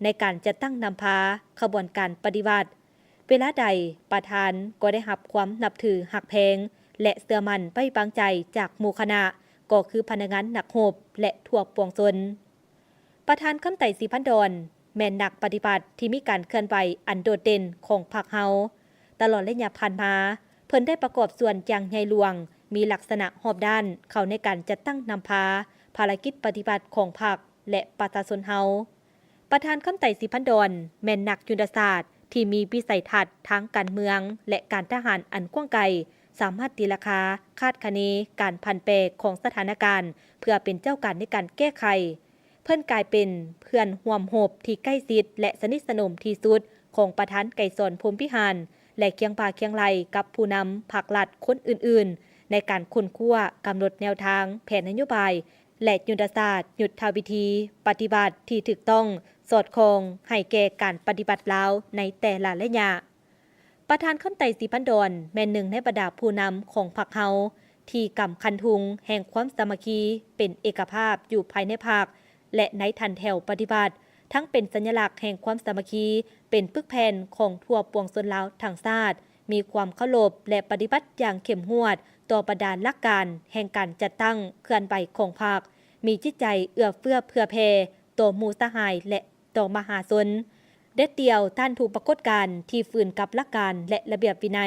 ໃນການຈັດຕັ້ງນຳພາຂະບວນການປະຕິວັດ. ເວລາໃດປະທານກໍໄດ້ຮັບຄວາມນັບຖືຮັກແພງ ແລະ ເຊື່ອໝັ້ນໄວ້ວາງໃຈຈາກໝູ່ຄະນະ, ກໍຄືພະນັກງານນັກຮົບ ແລະ ທົ່ວປວງຊົນ. ປະທານ ຄຳໄຕ ສີພັນດອນ ແມ່ນນັກປະຕິວັດທີ່ມີການເຄື່ອນໄຫວອັນໂດດເດັ່ນຂອງພັກເຮົາ. ຕະຫຼອດໄລຍະຜ່ານມາ, ເພິ່ນໄດ້ປະກອບສ່ວນຢ່າງໃຫຍ່ຫຼວງ, ມີລັກສະນະຮອບດ້ານເຂົ້າໃນການຈັດຕັ້ງນຳພາພາລະກິດປະຕິວັດຂອງພັກ ແລະ ປະຊາຊົນເຮົາ. ປະທານ ຄຳໄຕ ສີພັນດອນ ແມ່ນນັກຍຸດທະສາດທີ່ມີວິໄສທັດທາງການເມືອງ ແລະ ການທະຫານອັນກວ້າງໄກ, ສາມາດຕີລາຄາ, ຄາດຄະເນການຜັນແປຂອງສະຖານະການ ເພື່ອເປັນເຈົ້າການໃນການແກ້ໄຂ. ເພິ່ນກາຍເປັນເພື່ອນຮ່ວມຮົບທີ່ໃກ້ຊິດ ແລະ ສະໜິດສະໜົມທີ່ສຸດຂອງປະທານ ໄກສອນ ພົມພິຫານ ແລະ ຄຽງບ່າຄຽງໄຫຼ່ກັບຜູ້ນຳພັກລັດຄົນອື່ນໆ ໃນການຄົ້ນຄວ້າ, ກຳນົດແນວທາງ, ແຜນນະໂຍບາຍ ແລະ ຍຸດທະສາດ, ຍຸດທະວິທີປະຕິບັດທີ່ຖືກຕ້ອງ, ສອດຄ່ອງໃຫ້ແກ່ການປະຕິວັດລາວໃນແຕ່ລະໄລຍະ. ປະທານ ຄຳໄຕ ສີພັນດອນ ແມ່ນໜຶ່ງໃນບັນດາຜູ້ນຳຂອງພັກເຮົາ ທີ່ກຳຄັນທຸງແຫ່ງຄວາມສາມັກຄີເປັນເອກະພາບຢູ່ພາຍໃນພັກ ແລະ ໃນຖັນແຖວປະຕິວັດ, ທັງເປັນສັນຍະລັກແຫ່ງຄວາມສາມັກຄີ, ເປັນປຶກແຜ່ນຂອງທົ່ວປວງຊົນລາວທັງຊາດ, ມີຄວາມເຄົາລົບ ແລະ ປະຕິບັດຢ່າງເຂັ້ມງວດຕໍ່ບັນດາຫຼັກການແຫ່ງການຈັດຕັ້ງເຄື່ອນໄຫວຂອງພັກ, ມີຈິດໃຈເອື້ອເຟື້ອເຜື່ອແຜ່ຕໍ່ໝູ່ສະຫາຍ ແລະ ຕໍ່ມະຫາຊົນ, ເດັດດ່ຽວຕ້ານທຸກປາກົດການທີ່ຝືນກັບຫຼັກການ ແລະ ລະບຽບວິໄນ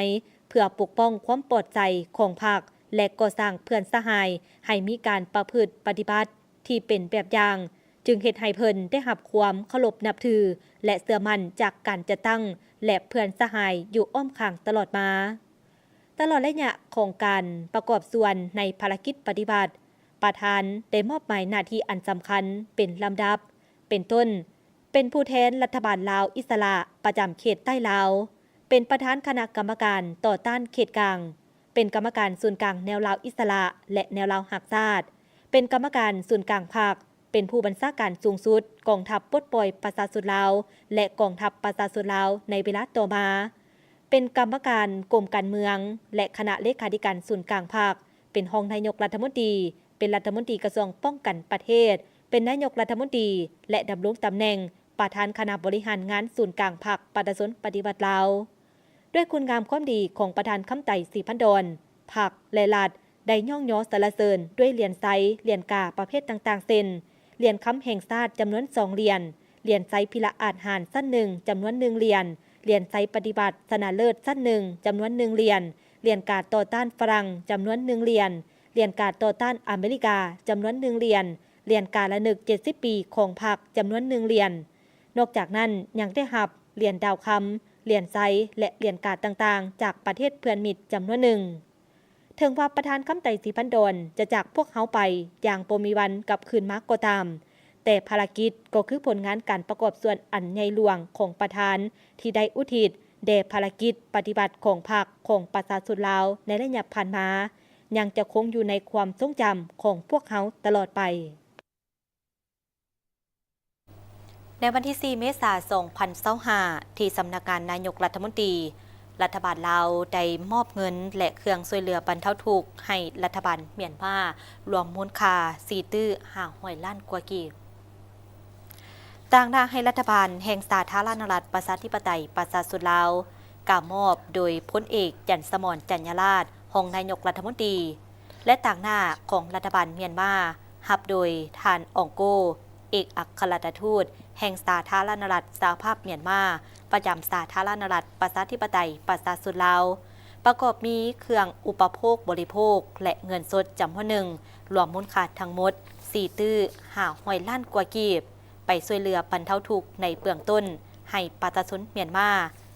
ເພື່ອປົກປ້ອງຄວາມປອດໃສຂອງພັກ ແລະ ກໍ່ສ້າງເພື່ອນສະຫາຍໃຫ້ມີການປະພຶດປະຕິບັດ ທີ່ເປັນແບບຢ່າງ, ຈຶ່ງເຮັດໃຫ້ເພິ່ນໄດ້ຮັບຄວາມເຄົາລົບນັບຖື ແລະ ເຊື່ອໝັ້ນຈາກການຈັດຕັ້ງ ແລະ ເພື່ອນສະຫາຍຢູ່ອ້ອມຂ້າງຕະຫຼອດມາ. ຕະຫຼອດໄລຍະຂອງການປະກອບສ່ວນໃນພາລະກິດປະຕິວັດ, ປະທານໄດ້ມອບໝາຍໜ້າທີ່ອັນສຳຄັນເປັນລຳດັບ, ເປັນຕົ້ນ, ເປັນຜູ້ແທນລັດຖະບານລາວອິດສະຫຼະປະຈຳເຂດໃຕ້ລາວ, ເປັນປະທານຄະນະກຳມະການຕໍ່ຕ້ານເຂດກາງ, ເປັນກຳມະການສູນກາງແນວລາວອິດສະຫຼະ ແລະ ແນວລາວຮັກຊາດ, ເປັນກຳມະການສູນກາງພັກ, ເປັນຜູ້ບັນຊາການສູງສຸດກອງທັບປົດປ່ອຍປະຊາຊົນລາວ ແລະ ກອງທັບປະຊາຊົນລາວໃນເວລາຕໍ່ມາ, ເປັນກຳມະການກົມການເມືອງ ແລະ ຄະນະເລຂາທິການສູນກາງພັກ, ເປັນຮອງນາຍົກລັດຖະມົນຕີ, ເປັນລັດຖະມົນຕີກະຊວງປ້ອງກັນປະເທດ, ເປັນນາຍົກລັດຖະມົນຕີ ແລະ ດຳລົງຕຳແໜ່ງປະທານຄະນະບໍລິຫານງານສູນກາງພັກປະຊາຊົນປະຕິວັດລາວ. ດ້ວຍຄຸນງາມຄວາມດີຂອງປະທານຄຳໄຕ ສີພັນດອນ, ພັກ ແລະ ລັດ ໄດ້ຍ້ອງຍໍສັນລະເສີນດ້ວຍຫຼຽນໄຊ, ຫຼຽນກາປະເພດຕ່າງໆ ເຊັ່ນ ຫຼຽນຄຳແຫ່ງຊາດຈຳນວນສອງຫຼຽນ, ຫຼຽນໄຊພິລະອາດຫານຊັ້ນໜຶ່ງຈຳນວນໜຶ່ງຫຼຽນ, ຫຼຽນໄຊປະຕິວັດຊະນະເລີດຊັ້ນໜຶ່ງຈຳນວນໜຶ່ງຫຼຽນ, ຫຼຽນກາຕໍ່ຕ້ານຝຣັ່ງຈຳນວນໜຶ່ງຫຼຽນ, ຫຼຽນກາຕໍ່ຕ້ານອາເມລິກາຈຳນວນໜຶ່ງຫຼຽນ, ຫຼຽນກາລະນຶກເຈັດສິບປີຂອງພັກຈຳນວນໜຶ່ງຫຼຽນ. ນອກຈາກນັ້ນຍັງໄດ້ຮັບຫຼຽນດາວຄຳ, ຫຼຽນໄຊ ແລະ ຫຼຽນກາຕ່າງໆ ຈາກປະເທດເພື່ອນມິດຈຳນວນໜຶ່ງ. ເຖິງວ່າປະທານຄຳໄຕ ສີພັນດອນ ຈະຈາກພວກເຮົາໄປຢ່າງບໍ່ມີວັນກັບຄືນມາກໍຕາມ, ແຕ່ພາລະກິດກໍຄືຜົນງານການປະກອບສ່ວນອັນໃຫຍ່ຫຼວງຂອງປະທານ ທີ່ໄດ້ອຸທິດແດ່ພາລະກິດປະຕິວັດຂອງພັກຂອງປະຊາຊົນລາວໃນໄລຍະຜ່ານມາ ຍັງຈະຄົງຢູ່ໃນຄວາມຊົງຈຳຂອງພວກເຮົາຕະຫຼອດໄປ. ໃນວັນທີສີ່ ເມສາ ສອງພັນຊາວຫ້າ ທີ່ສຳນັກງານນາຍົກລັດຖະມົນຕີ, ລັດຖະບານລາວໄດ້ມອບເງິນ ແລະ ເຄື່ອງຊ່ວຍເຫຼືອບັນເທົາທຸກໃຫ້ລັດຖະບານມຽນມາ ລວມມູນຄ່າສີ່ຕື້ຫ້າຮ້ອຍລ້ານກວ່າກີບ. ຕາງໜ້າໃຫ້ລັດຖະບານແຫ່ງສາທາລະນະລັດປະຊາທິປະໄຕປະຊາຊົນລາວ ກ່າວມອບໂດຍພົນເອກ ຈັນສະໝອນ ຈັນຍາລາດ ຮອງນາຍົກລັດຖະມົນຕີ ແລະ ຕາງໜ້າຂອງລັດຖະບານມຽນມາ ຮັບໂດຍທ່ານ ອອງໂກ ເອກອັກຄະລັດຖະທູດແຫ່ງສາທາລະນະລັດສະຫະພາບມຽນມາ ປະຈຳສາທາລະນະລັດປະຊາທິປະໄຕປະຊາຊົນລາວ, ປະກອບມີເຄື່ອງອຸປະໂພກບໍລິໂພກ ແລະ ເງິນສົດຈຳນວນໜຶ່ງ, ລວມມູນຄ່າທັງໝົດສີ່ຕື້ຫ້າຮ້ອຍລ້ານກວ່າກີບ, ໄປຊ່ວຍເຫຼືອບັນເທົາທຸກໃນເບື້ອງຕົ້ນໃຫ້ປະຊາຊົນມຽນມາ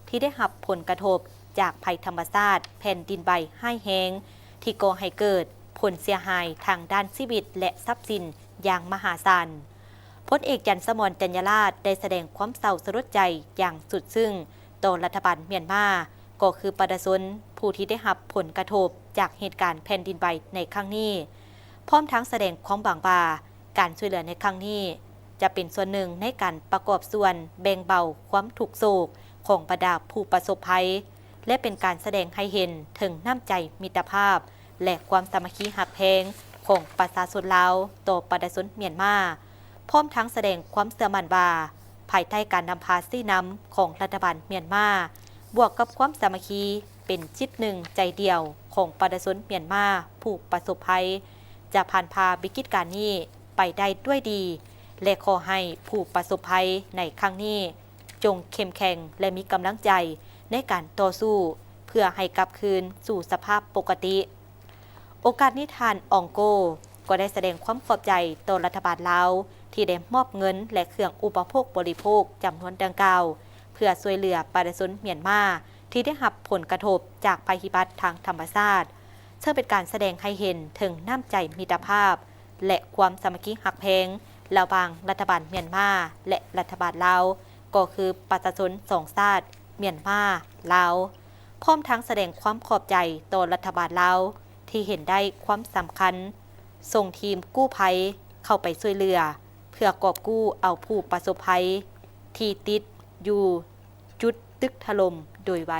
ທີ່ໄດ້ຮັບຜົນກະທົບຈາກໄພທຳມະຊາດແຜ່ນດິນໄຫວຮ້າຍແຮງ ທີ່ກໍ່ໃຫ້ເກີດຜົນເສຍຫາຍທາງດ້ານຊີວິດ ແລະ ຊັບສິນຢ່າງມະຫາສານ. ພົນເອກ ຈັນສະໝອນ ຈັນຍາລາດ ໄດ້ສະແດງຄວາມເສົ້າສະຫຼົດໃຈຢ່າງສຸດຊຶ້ງຕໍ່ລັດຖະບານມຽນມາ, ກໍຄືປະຊາຊົນຜູ້ທີ່ໄດ້ຮັບຜົນກະທົບຈາກເຫດການແຜ່ນດິນໄຫວໃນຄັ້ງນີ້, ພ້ອມທັງສະແດງຄວາມຫວັງວ່າ ການຊ່ວຍເຫຼືອໃນຄັ້ງນີ້ ຈະເປັນສ່ວນໜຶ່ງໃນການປະກອບສ່ວນແບ່ງເບົາຄວາມທຸກໂສກຂອງບັນດາຜູ້ປະສົບໄພ ແລະ ເປັນການສະແດງໃຫ້ເຫັນເຖິງນ້ຳໃຈມິດຕະພາບ ແລະ ຄວາມສາມັກຄີຮັກແພງຂອງປະຊາຊົນລາວຕໍ່ປະຊາຊົນມຽນມາ, ພ້ອມທັງສະແດງຄວາມເຊື່ອໝັ້ນວ່າ ພາຍໃຕ້ການນຳພາຊີ້ນຳຂອງລັດຖະບານມຽນມາ, ບວກກັບຄວາມສາມັກຄີເປັນຈິດໜຶ່ງໃຈດຽວຂອງປະຊາຊົນມຽນມາຜູ້ປະສົບໄພ, ຈະຜ່ານຜ່າວິກິດການນີ້ໄປໄດ້ດ້ວຍດີ ແລະ ຂໍໃຫ້ຜູ້ປະສົບໄພໃນຄັ້ງນີ້ ຈົ່ງເຂັ້ມແຂງ ແລະ ມີກຳລັງໃຈໃນການຕໍ່ສູ້ ເພື່ອໃຫ້ກັບຄືນສູ່ສະພາບປົກກະຕິ. ໂອກາດນີ້ ທ່ານ ອອງໂກ ກໍໄດ້ສະແດງຄວາມຂອບໃຈຕໍ່ລັດຖະບານລາວ ທີ່ໄດ້ມອບເງິນ ແລະ ເຄື່ອງອຸປະໂພກບໍລິໂພກຈຳນວນດັ່ງກ່າວ ເພື່ອຊ່ວຍເຫຼືອປະຊາຊົນມຽນມາ ທີ່ໄດ້ຮັບຜົນກະທົບຈາກໄພພິບັດທາງທຳມະຊາດ, ເຊິ່ງເປັນການສະແດງໃຫ້ເຫັນເຖິງນ້ຳໃຈມິດຕະພາບ ແລະ ຄວາມສາມັກຄີຮັກແພງລະຫວ່າງລັດຖະບານມຽນມາ ແລະ ລັດຖະບານລາວ, ກໍຄືປະຊາຊົນສອງຊາດ ມຽນມາ-ລາວ, ພ້ອມທັງສະແດງຄວາມຂອບໃຈຕໍ່ລັດຖະບານລາວ ທີ່ເຫັນໄດ້ຄວາມສຳຄັນ ສົ່ງທີມກູ້ໄພເຂົ້າໄປຊ່ວຍເຫຼືອ ເພື່ອກອບກູ້ເອົາຜູ້ປະສົບໄພທີ່ຕິດຢູ່ຈຸດຕຶກຖະຫຼົ່ມໂດຍໄວ.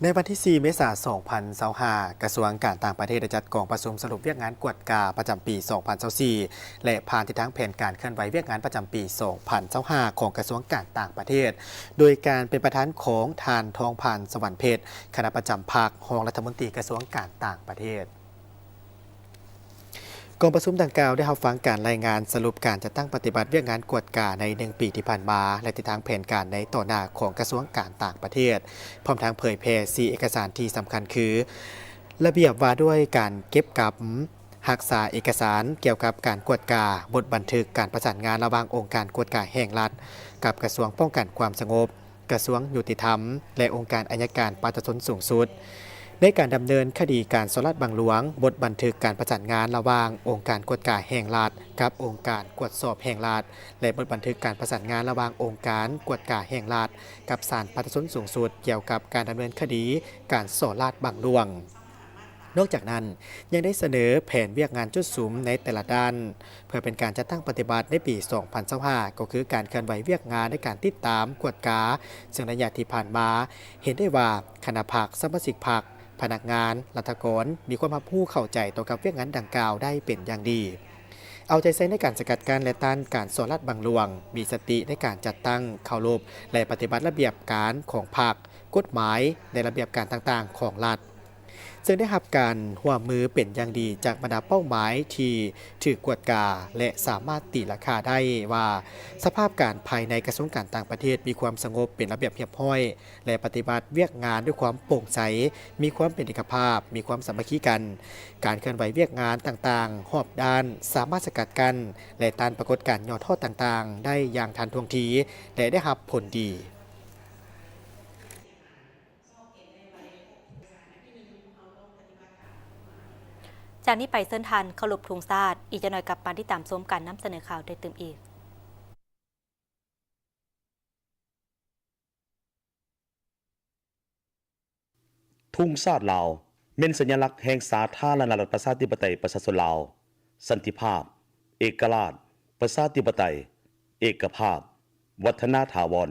ໃນວັນທີສີ່ ເມສາ ສອງພັນຊາວຫ້າ ກະຊວງການຕ່າງປະເທດໄດ້ຈັດກອງປະຊຸມສະຫຼຸບວຽກງານກວດກາປະຈຳປີ ສອງພັນຊາວສີ່ ແລະ ຜ່ານທິດທາງແຜນການເຄື່ອນໄຫວວຽກງານປະຈຳປີ ສອງພັນຊາວຫ້າ ຂອງກະຊວງການຕ່າງປະເທດ ໂດຍການເປັນປະທານຂອງທ່ານ ທອງພັນ ສະຫວັນເພັດ ຄະນະປະຈຳພັກ ຮອງລັດຖະມົນຕີກະຊວງການຕ່າງປະເທດ. ກອງປະຊຸມດັ່ງກ່າວໄດ້ຮັບຟັງການລາຍງານສະຫຼຸບການຈັດຕັ້ງປະຕິບັດວຽກງານກວດກາໃນໜຶ່ງປີທີ່ຜ່ານມາ ແລະ ທິດທາງແຜນການໃນຕໍ່ໜ້າຂອງກະຊວງການຕ່າງປະເທດ, ພ້ອມທັງເຜີຍແຜ່ສີ່ເອກະສານທີ່ສຳຄັນຄື ລະບຽບວ່າດ້ວຍການເກັບກຳ, ຮັກສາເອກະສານກ່ຽວກັບການກວດກາ, ບົດບັນທຶກການປະສານງານລະຫວ່າງອົງການກວດກາແຫ່ງລັດກັບກະຊວງປ້ອງກັນຄວາມສະຫງົບ, ກະຊວງຍຸຕິທຳ ແລະ ອົງການໄອຍະການປະຊາຊົນສູງສຸດ. ໃນການດຳເນີນຄະດີການສໍ້ລາດບັງຫຼວງ, ບົດບັນທຶກການປະສານງານລະຫວ່າງອົງການກວດກາແຫ່ງລັດກັບອົງການກວດສອບແຫ່ງລັດ ແລະ ບົດບັນທຶກການປະສານງານລະຫວ່າງອົງການກວດກາແຫ່ງລັດກັບສານປະຊາຊົນສູງສຸດ ກ່ຽວກັບການດຳເນີນຄະດີການສໍ້ລາດບັງຫຼວງ. ນອກຈາກນັ້ນ, ຍັງໄດ້ສະເໜີແຜນວຽກງານຈຸດສຸມໃນແຕ່ລະດ້ານ ເພື່ອເປັນການຈັດຕັ້ງປະຕິບັດໃນປີ ສອງພັນຊາວຫ້າ ກໍຄືການເຄື່ອນໄຫວວຽກງານໃນການຕິດຕາມກວດກາ, ເຊິ່ງໄລຍະທີ່ຜ່ານມາເຫັນໄດ້ວ່າ ຄະນະພັກ, ສະມາຊິກພັກ, ພະນັກງານ, ລັດຖະກອນ ມີຄວາມຮັບຮູ້ເຂົ້າໃຈຕໍ່ກັບວຽກງານດັ່ງກ່າວໄດ້ເປັນຢ່າງດີ. ເອົາໃຈໃສ່ໃນການສະກັດກັ້ນ ແລະ ຕ້ານການສໍ້ລາດບັງຫຼວງ, ມີສະຕິໃນການຈັດຕັ້ງ, ເຄົາລົບ ແລະ ປະຕິບັດລະບຽບການຂອງພັກ, ກົດໝາຍ ແລະ ລະບຽບການຕ່າງໆຂອງລັດ. ເຊິ່ງໄດ້ຮັບການຮ່ວມມືເປັນຢ່າງດີຈາກບັນດາເປົ້າໝາຍທີ່ຖືກກວດກາ ແລະ ສາມາດຕີລາຄາໄດ້ວ່າ ສະພາບການພາຍໃນກະຊວງການຕ່າງປະເທດມີຄວາມສະຫງົບ, ເປັນລະບຽບຮຽບຮ້ອຍ ແລະ ປະຕິບັດວຽກງານດ້ວຍຄວາມໂປ່ງໃສ, ມີຄວາມເປັນເອກະພາບ, ມີຄວາມສາມັກຄີກັນ. ການເຄື່ອນໄຫວວຽກງານຕ່າງໆຮອບດ້ານ ສາມາດສະກັດກັ້ນ ແລະ ຕ້ານປາກົດການຫຍໍ້ທໍ້ຕ່າງໆໄດ້ຢ່າງທັນທ່ວງທີ ແລະ ໄດ້ຮັບຜົນດີ. ຈາກນີ້ໄປເຊີນທ່ານເຄົາລົບທຸງຊາດ, ອີກຈັກໜ້ອຍກັບມາຕິດຕາມຊົມການນຳສະເໜີຂ່າວໄດ້ຕື່ມອີກ. ທຸງຊາດລາວ ແມ່ນສັນຍະລັກແຫ່ງສາທາລະນະລັດປະຊາທິປະໄຕປະຊາຊົນລາວ, ສັນຕິພາບ, ເອກະລາດ, ປະຊາທິປະໄຕ, ເອກະພາບ, ວັດທະນາຖາວອນ.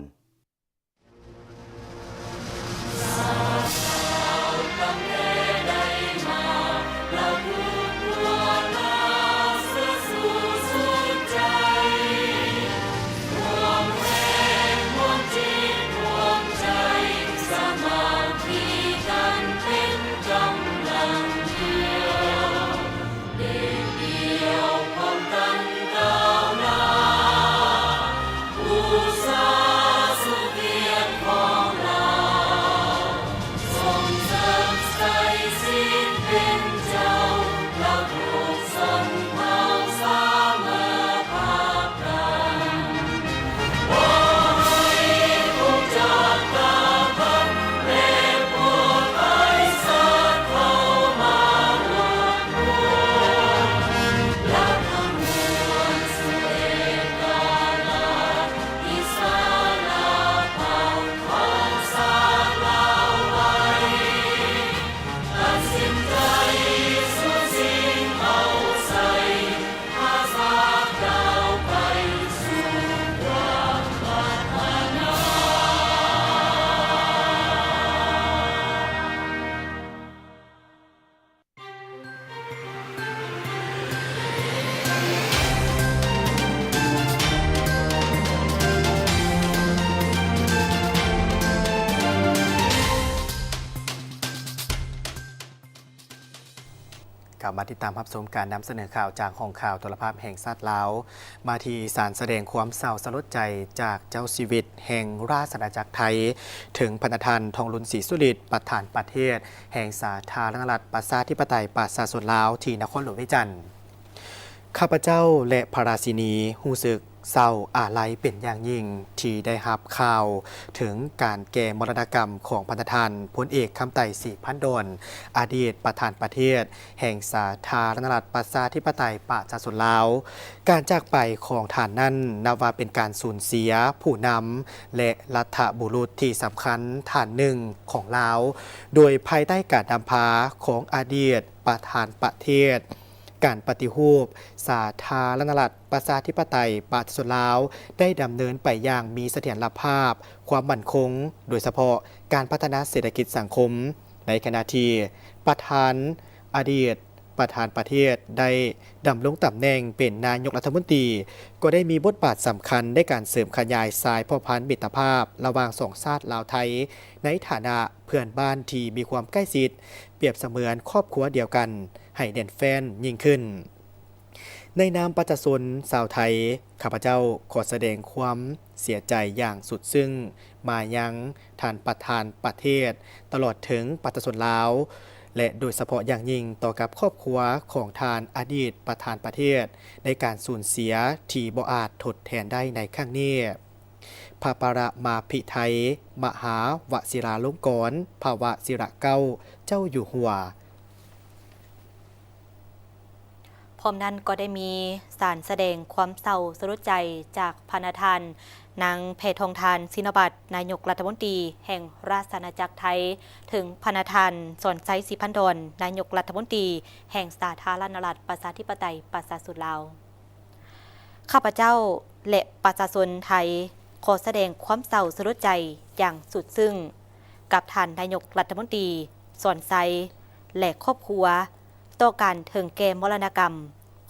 ກັບມາຕິດຕາມຮັບຊົມການນຳສະເໜີຂ່າວຈາກຫ້ອງຂ່າວໂທລະພາບແຫ່ງຊາດລາວ. ມາທີ່ສານສະແດງຄວາມເສົ້າສະຫຼົດໃຈຈາກເຈົ້າຊີວິດແຫ່ງລາຊະອານາຈັກໄທ ເຖິງພະນະທ່ານ ທອງລຸນ ສີສຸລິດ ປະທານປະເທດແຫ່ງສາທາລະນະລັດ ປະຊາທິປະໄຕ ປະຊາຊົນລາວ ທີ່ນະຄອນຫຼວງວຽງຈັນ. ຂ້າພະເຈົ້າ ແລະ ພະລາຊິນີ ຮູ້ສຶກເສົ້າອາໄລເປັນຢ່າງຍິ່ງ ທີ່ໄດ້ຮັບຂ່າວເຖິງການແກ່ມໍລະນະກຳຂອງພະນະທ່ານ ພົນເອກ ຄຳໄຕ ສີພັນດອນ ອະດີດປະທານປະເທດແຫ່ງສາທາລະນະລັດ ປະຊາທິປະໄຕ ປະຊາຊົນລາວ. ການຈາກໄປຂອງທ່ານນັ້ນ ນັບວ່າເປັນການສູນເສຍຜູ້ນຳ ແລະ ລັດຖະບຸລຸດທີ່ສຳຄັນທ່ານໜຶ່ງຂອງລາວ, ໂດຍພາຍໃຕ້ການນຳພາຂອງອະດີດປະທານປະເທດ, ການປະຕິຮູບສາທາລະນະລັດ ປະຊາທິປະໄຕ ປະຊາຊົນລາວ ໄດ້ດຳເນີນໄປຢ່າງມີສະຖຽນລະພາບ, ຄວາມໝັ້ນຄົງ, ໂດຍສະເພາະການພັດທະນາເສດຖະກິດສັງຄົມ, ໃນຂະນະທີ່ປະທານອະດີດປະທານປະເທດໄດ້ດຳລົງຕຳແໜ່ງເປັນນາຍົກລັດຖະມົນຕີ, ກໍໄດ້ມີບົດບາດສຳຄັນໃນການເສີມຂະຫຍາຍສາຍພົວພັນມິດຕະພາບລະຫວ່າງສອງຊາດລາວໄທ ໃນຖານະເພື່ອນບ້ານທີ່ມີຄວາມໃກ້ຊິດ, ປຽບສະເໝືອນຄອບຄົວດຽວກັນ ໃຫ້ແໜ້ນແຟ້ນຍິ່ງຂຶ້ນ. ໃນນາມປະຊາຊົນຊາວໄທ, ຂ້າພະເຈົ້າຂໍສະແດງຄວາມເສຍໃຈຢ່າງສຸດຊຶ້ງມາຍັງທ່ານປະທານປະເທດ, ຕະຫຼອດເຖິງປະຊາຊົນລາວ ແລະ ໂດຍສະເພາະຢ່າງຍິ່ງຕໍ່ກັບຄອບຄົວຂອງທ່ານອະດີດປະທານປະເທດ ໃນການສູນເສຍທີ່ບໍ່ອາດທົດແທນໄດ້ໃນຄັ້ງນີ້. ພະປະລະມາພິໄທ ມະຫາວະຊິລາລົງກອນ ພະວະຊິລະເກົ້າ ເຈົ້າຢູ່ຫົວ. ພ້ອມນັ້ນກໍໄດ້ມີສານສະແດງຄວາມເສົ້າສະຫຼົດໃຈຈາກພະນະທ່ານ ນາງ ແພທອງທານ ຊິນນະວັດ ນາຍົກລັດຖະມົນຕີແຫ່ງລາຊະອານາຈັກໄທ ເຖິງພະນະທ່ານ ສອນໄຊ ສີພັນດອນ ນາຍົກລັດຖະມົນຕີແຫ່ງສາທາລະນະລັດ ປະຊາທິປະໄຕ ປະຊາຊົນລາວ. ຂ້າພະເຈົ້າ ແລະ ປະຊາຊົນໄທ ຂໍສະແດງຄວາມເສົ້າສະຫຼົດໃຈຢ່າງສຸດຊຶ້ງ ກັບທ່ານນາຍົກລັດຖະມົນຕີ ສອນໄຊ ແລະ ຄອບຄົວ ຕໍ່ການເຖິງແກ່ມໍລະນະກຳ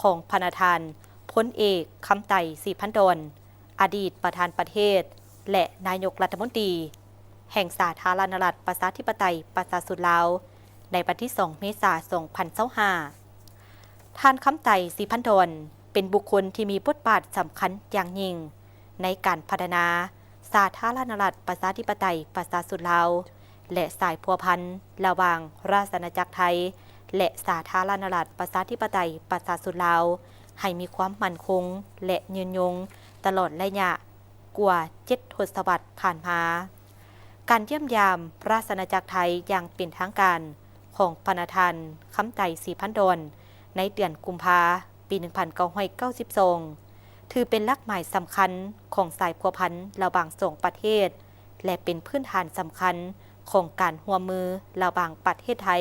ຂອງພະນະທ່ານ ພົນເອກ ຄຳໄຕ ສີພັນດອນ ອະດີດປະທານປະເທດ ແລະ ນາຍົກລັດຖະມົນຕີແຫ່ງສາທາລະນະລັດ ປະຊາທິປະໄຕ ປະຊາຊົນລາວ ໃນວັນທີສອງ ເມສາ ສອງພັນຊາວຫ້າ. ທ່ານ ຄຳໄຕ ສີພັນດອນ ເປັນບຸກຄົນທີ່ມີບົດບາດສຳຄັນຢ່າງຍິ່ງໃນການພັດທະນາສາທາລະນະລັດ ປະຊາທິປະໄຕ ປະຊາຊົນລາວ ແລະ ສາຍພົວພັນລະຫວ່າງລາຊະອານາຈັກໄທ ແລະ ສາທາລະນະລັດ ປະຊາທິປະໄຕ ປະຊາຊົນລາວ ໃຫ້ມີຄວາມໝັ້ນຄົງ ແລະ ຍືນຍົງຕະຫຼອດໄລຍະກວ່າເຈັດທົດສະວັດຜ່ານມາ. ການຢ້ຽມຢາມລາຊະອານາຈັກໄທຢ່າງເປັນທາງການຂອງພະນະທ່ານ ຄຳໄຕ ສີພັນດອນ ໃນເດືອນກຸມພາ ປີໜຶ່ງພັນເກົ້າຮ້ອຍເກົ້າສິບສອງ ຖືເປັນຫຼັກໝາຍສຳຄັນຂອງສາຍພົວພັນລະຫວ່າງສອງປະເທດ ແລະ ເປັນພື້ນຖານສຳຄັນຂອງການຮ່ວມມືລະຫວ່າງປະເທດໄທ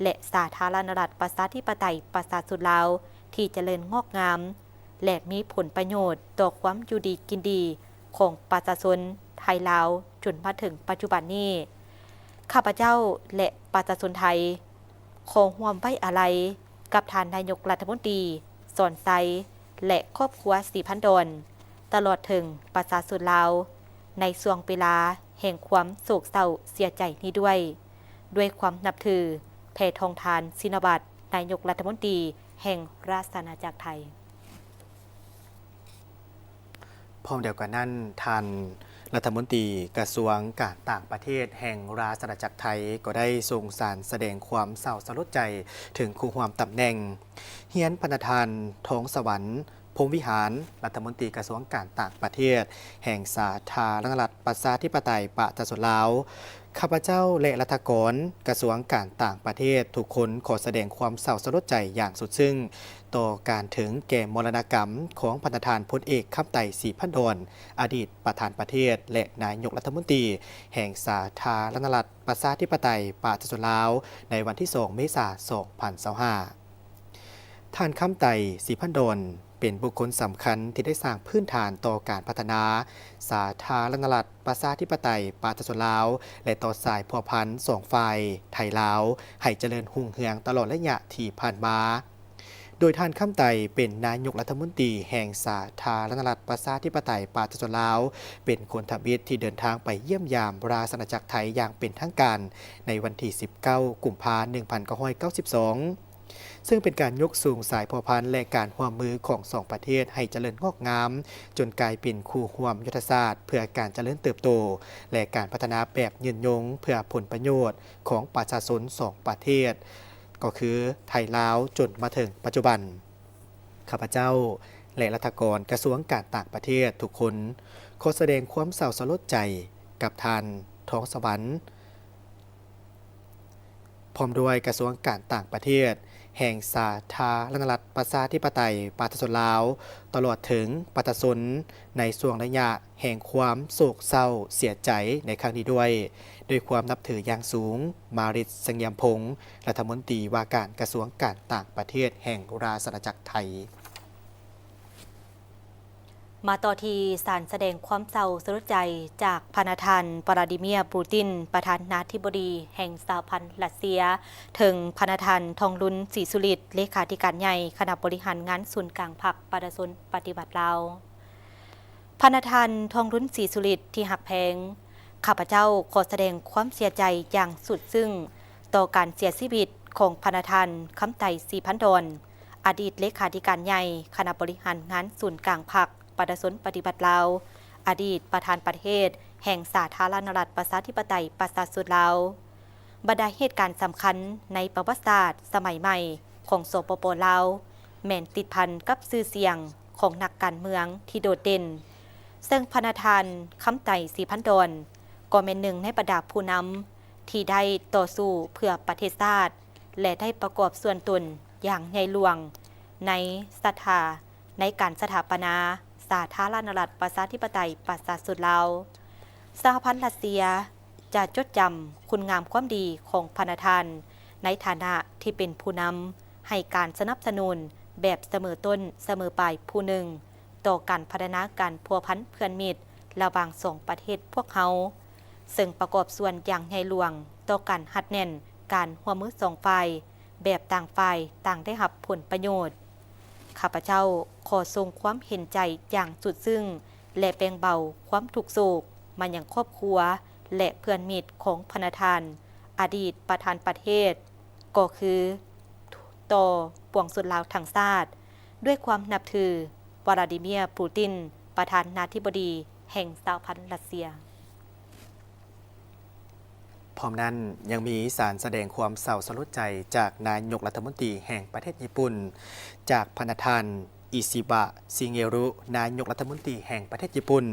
ແລະ ສາທາລະນະລັດ ປະຊາທິປະໄຕ ປະຊາຊົນລາວ ທີ່ຈະເລີນງອກງາມ ແລະ ມີຜົນປະໂຫຍດຕໍ່ຄວາມຢູ່ດີກິນດີຂອງປະຊາຊົນໄທລາວຈົນມາເຖິງປັດຈຸບັນນີ້. ຂ້າພະເຈົ້າ ແລະ ປະຊາຊົນໄທ ຂໍຮ່ວມໄວ້ອາໄລກັບທ່ານນາຍົກລັດຖະມົນຕີ ສອນໄຊ ແລະ ຄອບຄົວສີພັນດອນ ຕະຫຼອດເຖິງປະຊາຊົນລາວ ໃນຊ່ວງເວລາແຫ່ງຄວາມໂສກເສົ້າເສຍໃຈນີ້ດ້ວຍ. ດ້ວຍຄວາມນັບຖື, ແພທອງທານ ຊິນະວັດ ນາຍົກລັດຖະມົນຕີແຫ່ງລາຊະອານາຈັກໄທ. ພ້ອມດຽວກັນນັ້ນ, ທ່ານລັດຖະມົນຕີກະຊວງການຕ່າງປະເທດແຫ່ງລາຊະອານາຈັກໄທ ກໍໄດ້ສົ່ງສານສະແດງຄວາມເສົ້າສະຫຼົດໃຈເຖິງຄູ່ຮ່ວມຕຳແໜ່ງ, ຮຽນພະນະທ່ານ ທອງສະຫວັນ ພົມວິຫານ ລັດຖະມົນຕີກະຊວງການຕ່າງປະເທດແຫ່ງສາທາລະນະລັດປະຊາທິປະໄຕປະຊາຊົນລາວ, ຂ້າພະເຈົ້າ ແລະ ລັດຖະກອນກະຊວງການຕ່າງປະເທດທຸກຄົນ ຂໍສະແດງຄວາມເສົ້າສະຫຼົດໃຈຢ່າງສຸດຊຶ້ງຕໍ່ການເຖິງແກ່ມໍລະນະກຳຂອງພະນະທ່ານພົນເອກ ຄຳໄຕ ສີພັນດອນ ອະດີດປະທານປະເທດ ແລະ ນາຍົກລັດຖະມົນຕີແຫ່ງສາທາລະນະລັດປະຊາທິປະໄຕປະຊາຊົນລາວ ໃນວັນທີສອງ ເມສາ ສອງພັນຊາວຫ້າ. ທ່ານ ຄຳໄຕ ສີພັນດອນ ເປັນບຸກຄົນສຳຄັນທີ່ໄດ້ສ້າງພື້ນຖານຕໍ່ການພັດທະນາສາທາລະນະລັດປະຊາທິປະໄຕປະຊາຊົນລາວ ແລະ ຕໍ່ສາຍພົວພັນສອງຝ່າຍໄທລາວ ໃຫ້ຈະເລີນຮຸ່ງເຮືອງຕະຫຼອດໄລຍະທີ່ຜ່ານມາ. ໂດຍທ່ານ ຄຳໄຕ ເປັນນາຍົກລັດຖະມົນຕີແຫ່ງສາທາລະນະລັດປະຊາທິປະໄຕປະຊາຊົນລາວ, ເປັນຄົນທຳອິດທີ່ເດີນທາງໄປຢ້ຽມຢາມລາຊະອານາຈັກໄທຢ່າງເປັນທາງການ ໃນວັນທີສິບເກົ້າ ກຸມພາ ໜຶ່ງພັນເກົ້າຮ້ອຍເກົ້າສິບສອງ ເຊິ່ງເປັນການຍົກສູງສາຍພົວພັນ ແລະ ການຮ່ວມມືຂອງສອງປະເທດໃຫ້ຈະເລີນງອກງາມ, ຈົນກາຍເປັນຄູ່ຮ່ວມຍຸດທະສາດເພື່ອການຈະເລີນເຕີບໂຕ ແລະ ການພັດທະນາແບບຍືນຍົງ ເພື່ອຜົນປະໂຫຍດຂອງປະຊາຊົນສອງປະເທດ, ກໍຄືໄທລາວ, ຈົນມາເຖິງປັດຈຸບັນ. ຂ້າພະເຈົ້າ ແລະ ລັດຖະກອນກະຊວງການຕ່າງປະເທດທຸກຄົນ ຂໍສະແດງຄວາມເສົ້າສະຫຼົດໃຈກັບທ່ານ ທອງສະຫວັນ ພ້ອມດ້ວຍກະຊວງການຕ່າງປະເທດແຫ່ງສາທາລະນະລັດປະຊາທິປະໄຕປະຊາຊົນລາວ ຕະຫຼອດເຖິງປະຊາຊົນ ໃນຊ່ວງໄລຍະແຫ່ງຄວາມໂສກເສົ້າເສຍໃຈໃນຄັ້ງນີ້ດ້ວຍ. ດ້ວຍຄວາມນັບຖືຢ່າງສູງ, ມາລິດ ສະຫງຽມພົງ ລັດຖະມົນຕີວ່າການກະຊວງການຕ່າງປະເທດແຫ່ງລາຊະອານາຈັກໄທ. ມາຕໍ່ທີ່ສານສະແດງຄວາມເສົ້າສະຫຼົດໃຈຈາກພະນະທ່ານ ວລາດີເມຍ ປູຕິນ ປະທານາທິບໍດີແຫ່ງສະຫະພັນຣັດເຊຍ ເຖິງພະນະທ່ານ ທອງລຸນ ສີສຸລິດ ເລຂາທິການໃຫຍ່ຄະນະບໍລິຫານງານສູນກາງພັກປະຊາຊົນປະຕິວັດລາວ. ພະນະທ່ານ ທອງລຸນ ສີສຸລິດ ທີ່ຮັກແພງ, ຂ້າພະເຈົ້າຂໍສະແດງຄວາມເສຍໃຈຢ່າງສຸດຊຶ້ງຕໍ່ການເສຍຊີວິດຂອງພະນະທ່ານ ຄຳໄຕ ສີພັນດອນ ອະດີດເລຂາທິການໃຫຍ່ຄະນະບໍລິຫານງານສູນກາງພັກປະຊາຊົນປະຕິວັດລາວ, ອະດີດປະທານປະເທດແຫ່ງສາທາລະນະລັດປະຊາທິປະໄຕປະຊາຊົນລາວ. ບັນດາເຫດການສຳຄັນໃນປະຫວັດສາດສະໄໝໃໝ່ຂອງ ສປປ ລາວ ແມ່ນຕິດພັນກັບຊື່ສຽງຂອງນັກການເມືອງທີ່ໂດດເດັ່ນ, ເຊິ່ງພະນະທ່ານ ຄຳໄຕ ສີພັນດອນ ກໍແມ່ນໜຶ່ງໃນບັນດາຜູ້ນຳທີ່ໄດ້ຕໍ່ສູ້ເພື່ອປະເທດຊາດ ແລະ ໄດ້ປະກອບສ່ວນຕົນຢ່າງໃຫຍ່ຫຼວງໃນສະຖາ ໃນການສະຖາປະນາສາທາລະນະລັດປະຊາທິປະໄຕປະຊາຊົນລາວ. ສະຫະພັນຣັດເຊຍຈະຈົດຈຳຄຸນງາມຄວາມດີຂອງພະນະທ່ານ ໃນຖານະທີ່ເປັນຜູ້ນຳໃຫ້ການສະໜັບສະໜູນແບບສະເໝີຕົ້ນສະເໝີປາຍຜູ້ໜຶ່ງ ຕໍ່ການພັດທະນາການພົວພັນເພື່ອນມິດລະຫວ່າງສອງປະເທດພວກເຮົາ, ເຊິ່ງປະກອບສ່ວນຢ່າງໃຫຍ່ຫຼວງຕໍ່ການຮັດແໜ້ນການຮ່ວມມືສອງຝ່າຍ ແບບຕ່າງຝ່າຍຕ່າງໄດ້ຮັບຜົນປະໂຫຍດ. ຂ້າພະເຈົ້າຂໍສົ່ງຄວາມເຫັນໃຈຢ່າງສຸດຊຶ້ງ ແລະ ແບ່ງເບົາຄວາມທຸກໂສກມາຍັງຄອບຄົວ ແລະ ເພື່ອນມິດຂອງພະນະທ່ານ ອະດີດປະທານປະເທດ ກໍຄືຕໍ່ປວງຊົນລາວທັງຊາດ. ດ້ວຍຄວາມນັບຖື, ວລາດີເມຍ ປູຕິນ, ປະທານາທິບໍດີແຫ່ງສະຫະພັນຣັດເຊຍ. ພ້ອມນັ້ນ, ຍັງມີສານສະແດງຄວາມເສົ້າສະຫຼົດໃຈຈາກນາຍົກລັດຖະມົນຕີແຫ່ງປະເທດຍີ່ປຸ່ນ, ຈາກພະນະທ່ານ ອິຊິບະ ຊີເງຣຸ ນາຍົກລັດຖະມົນຕີແຫ່ງປະເທດຍີ່ປຸ່ນ,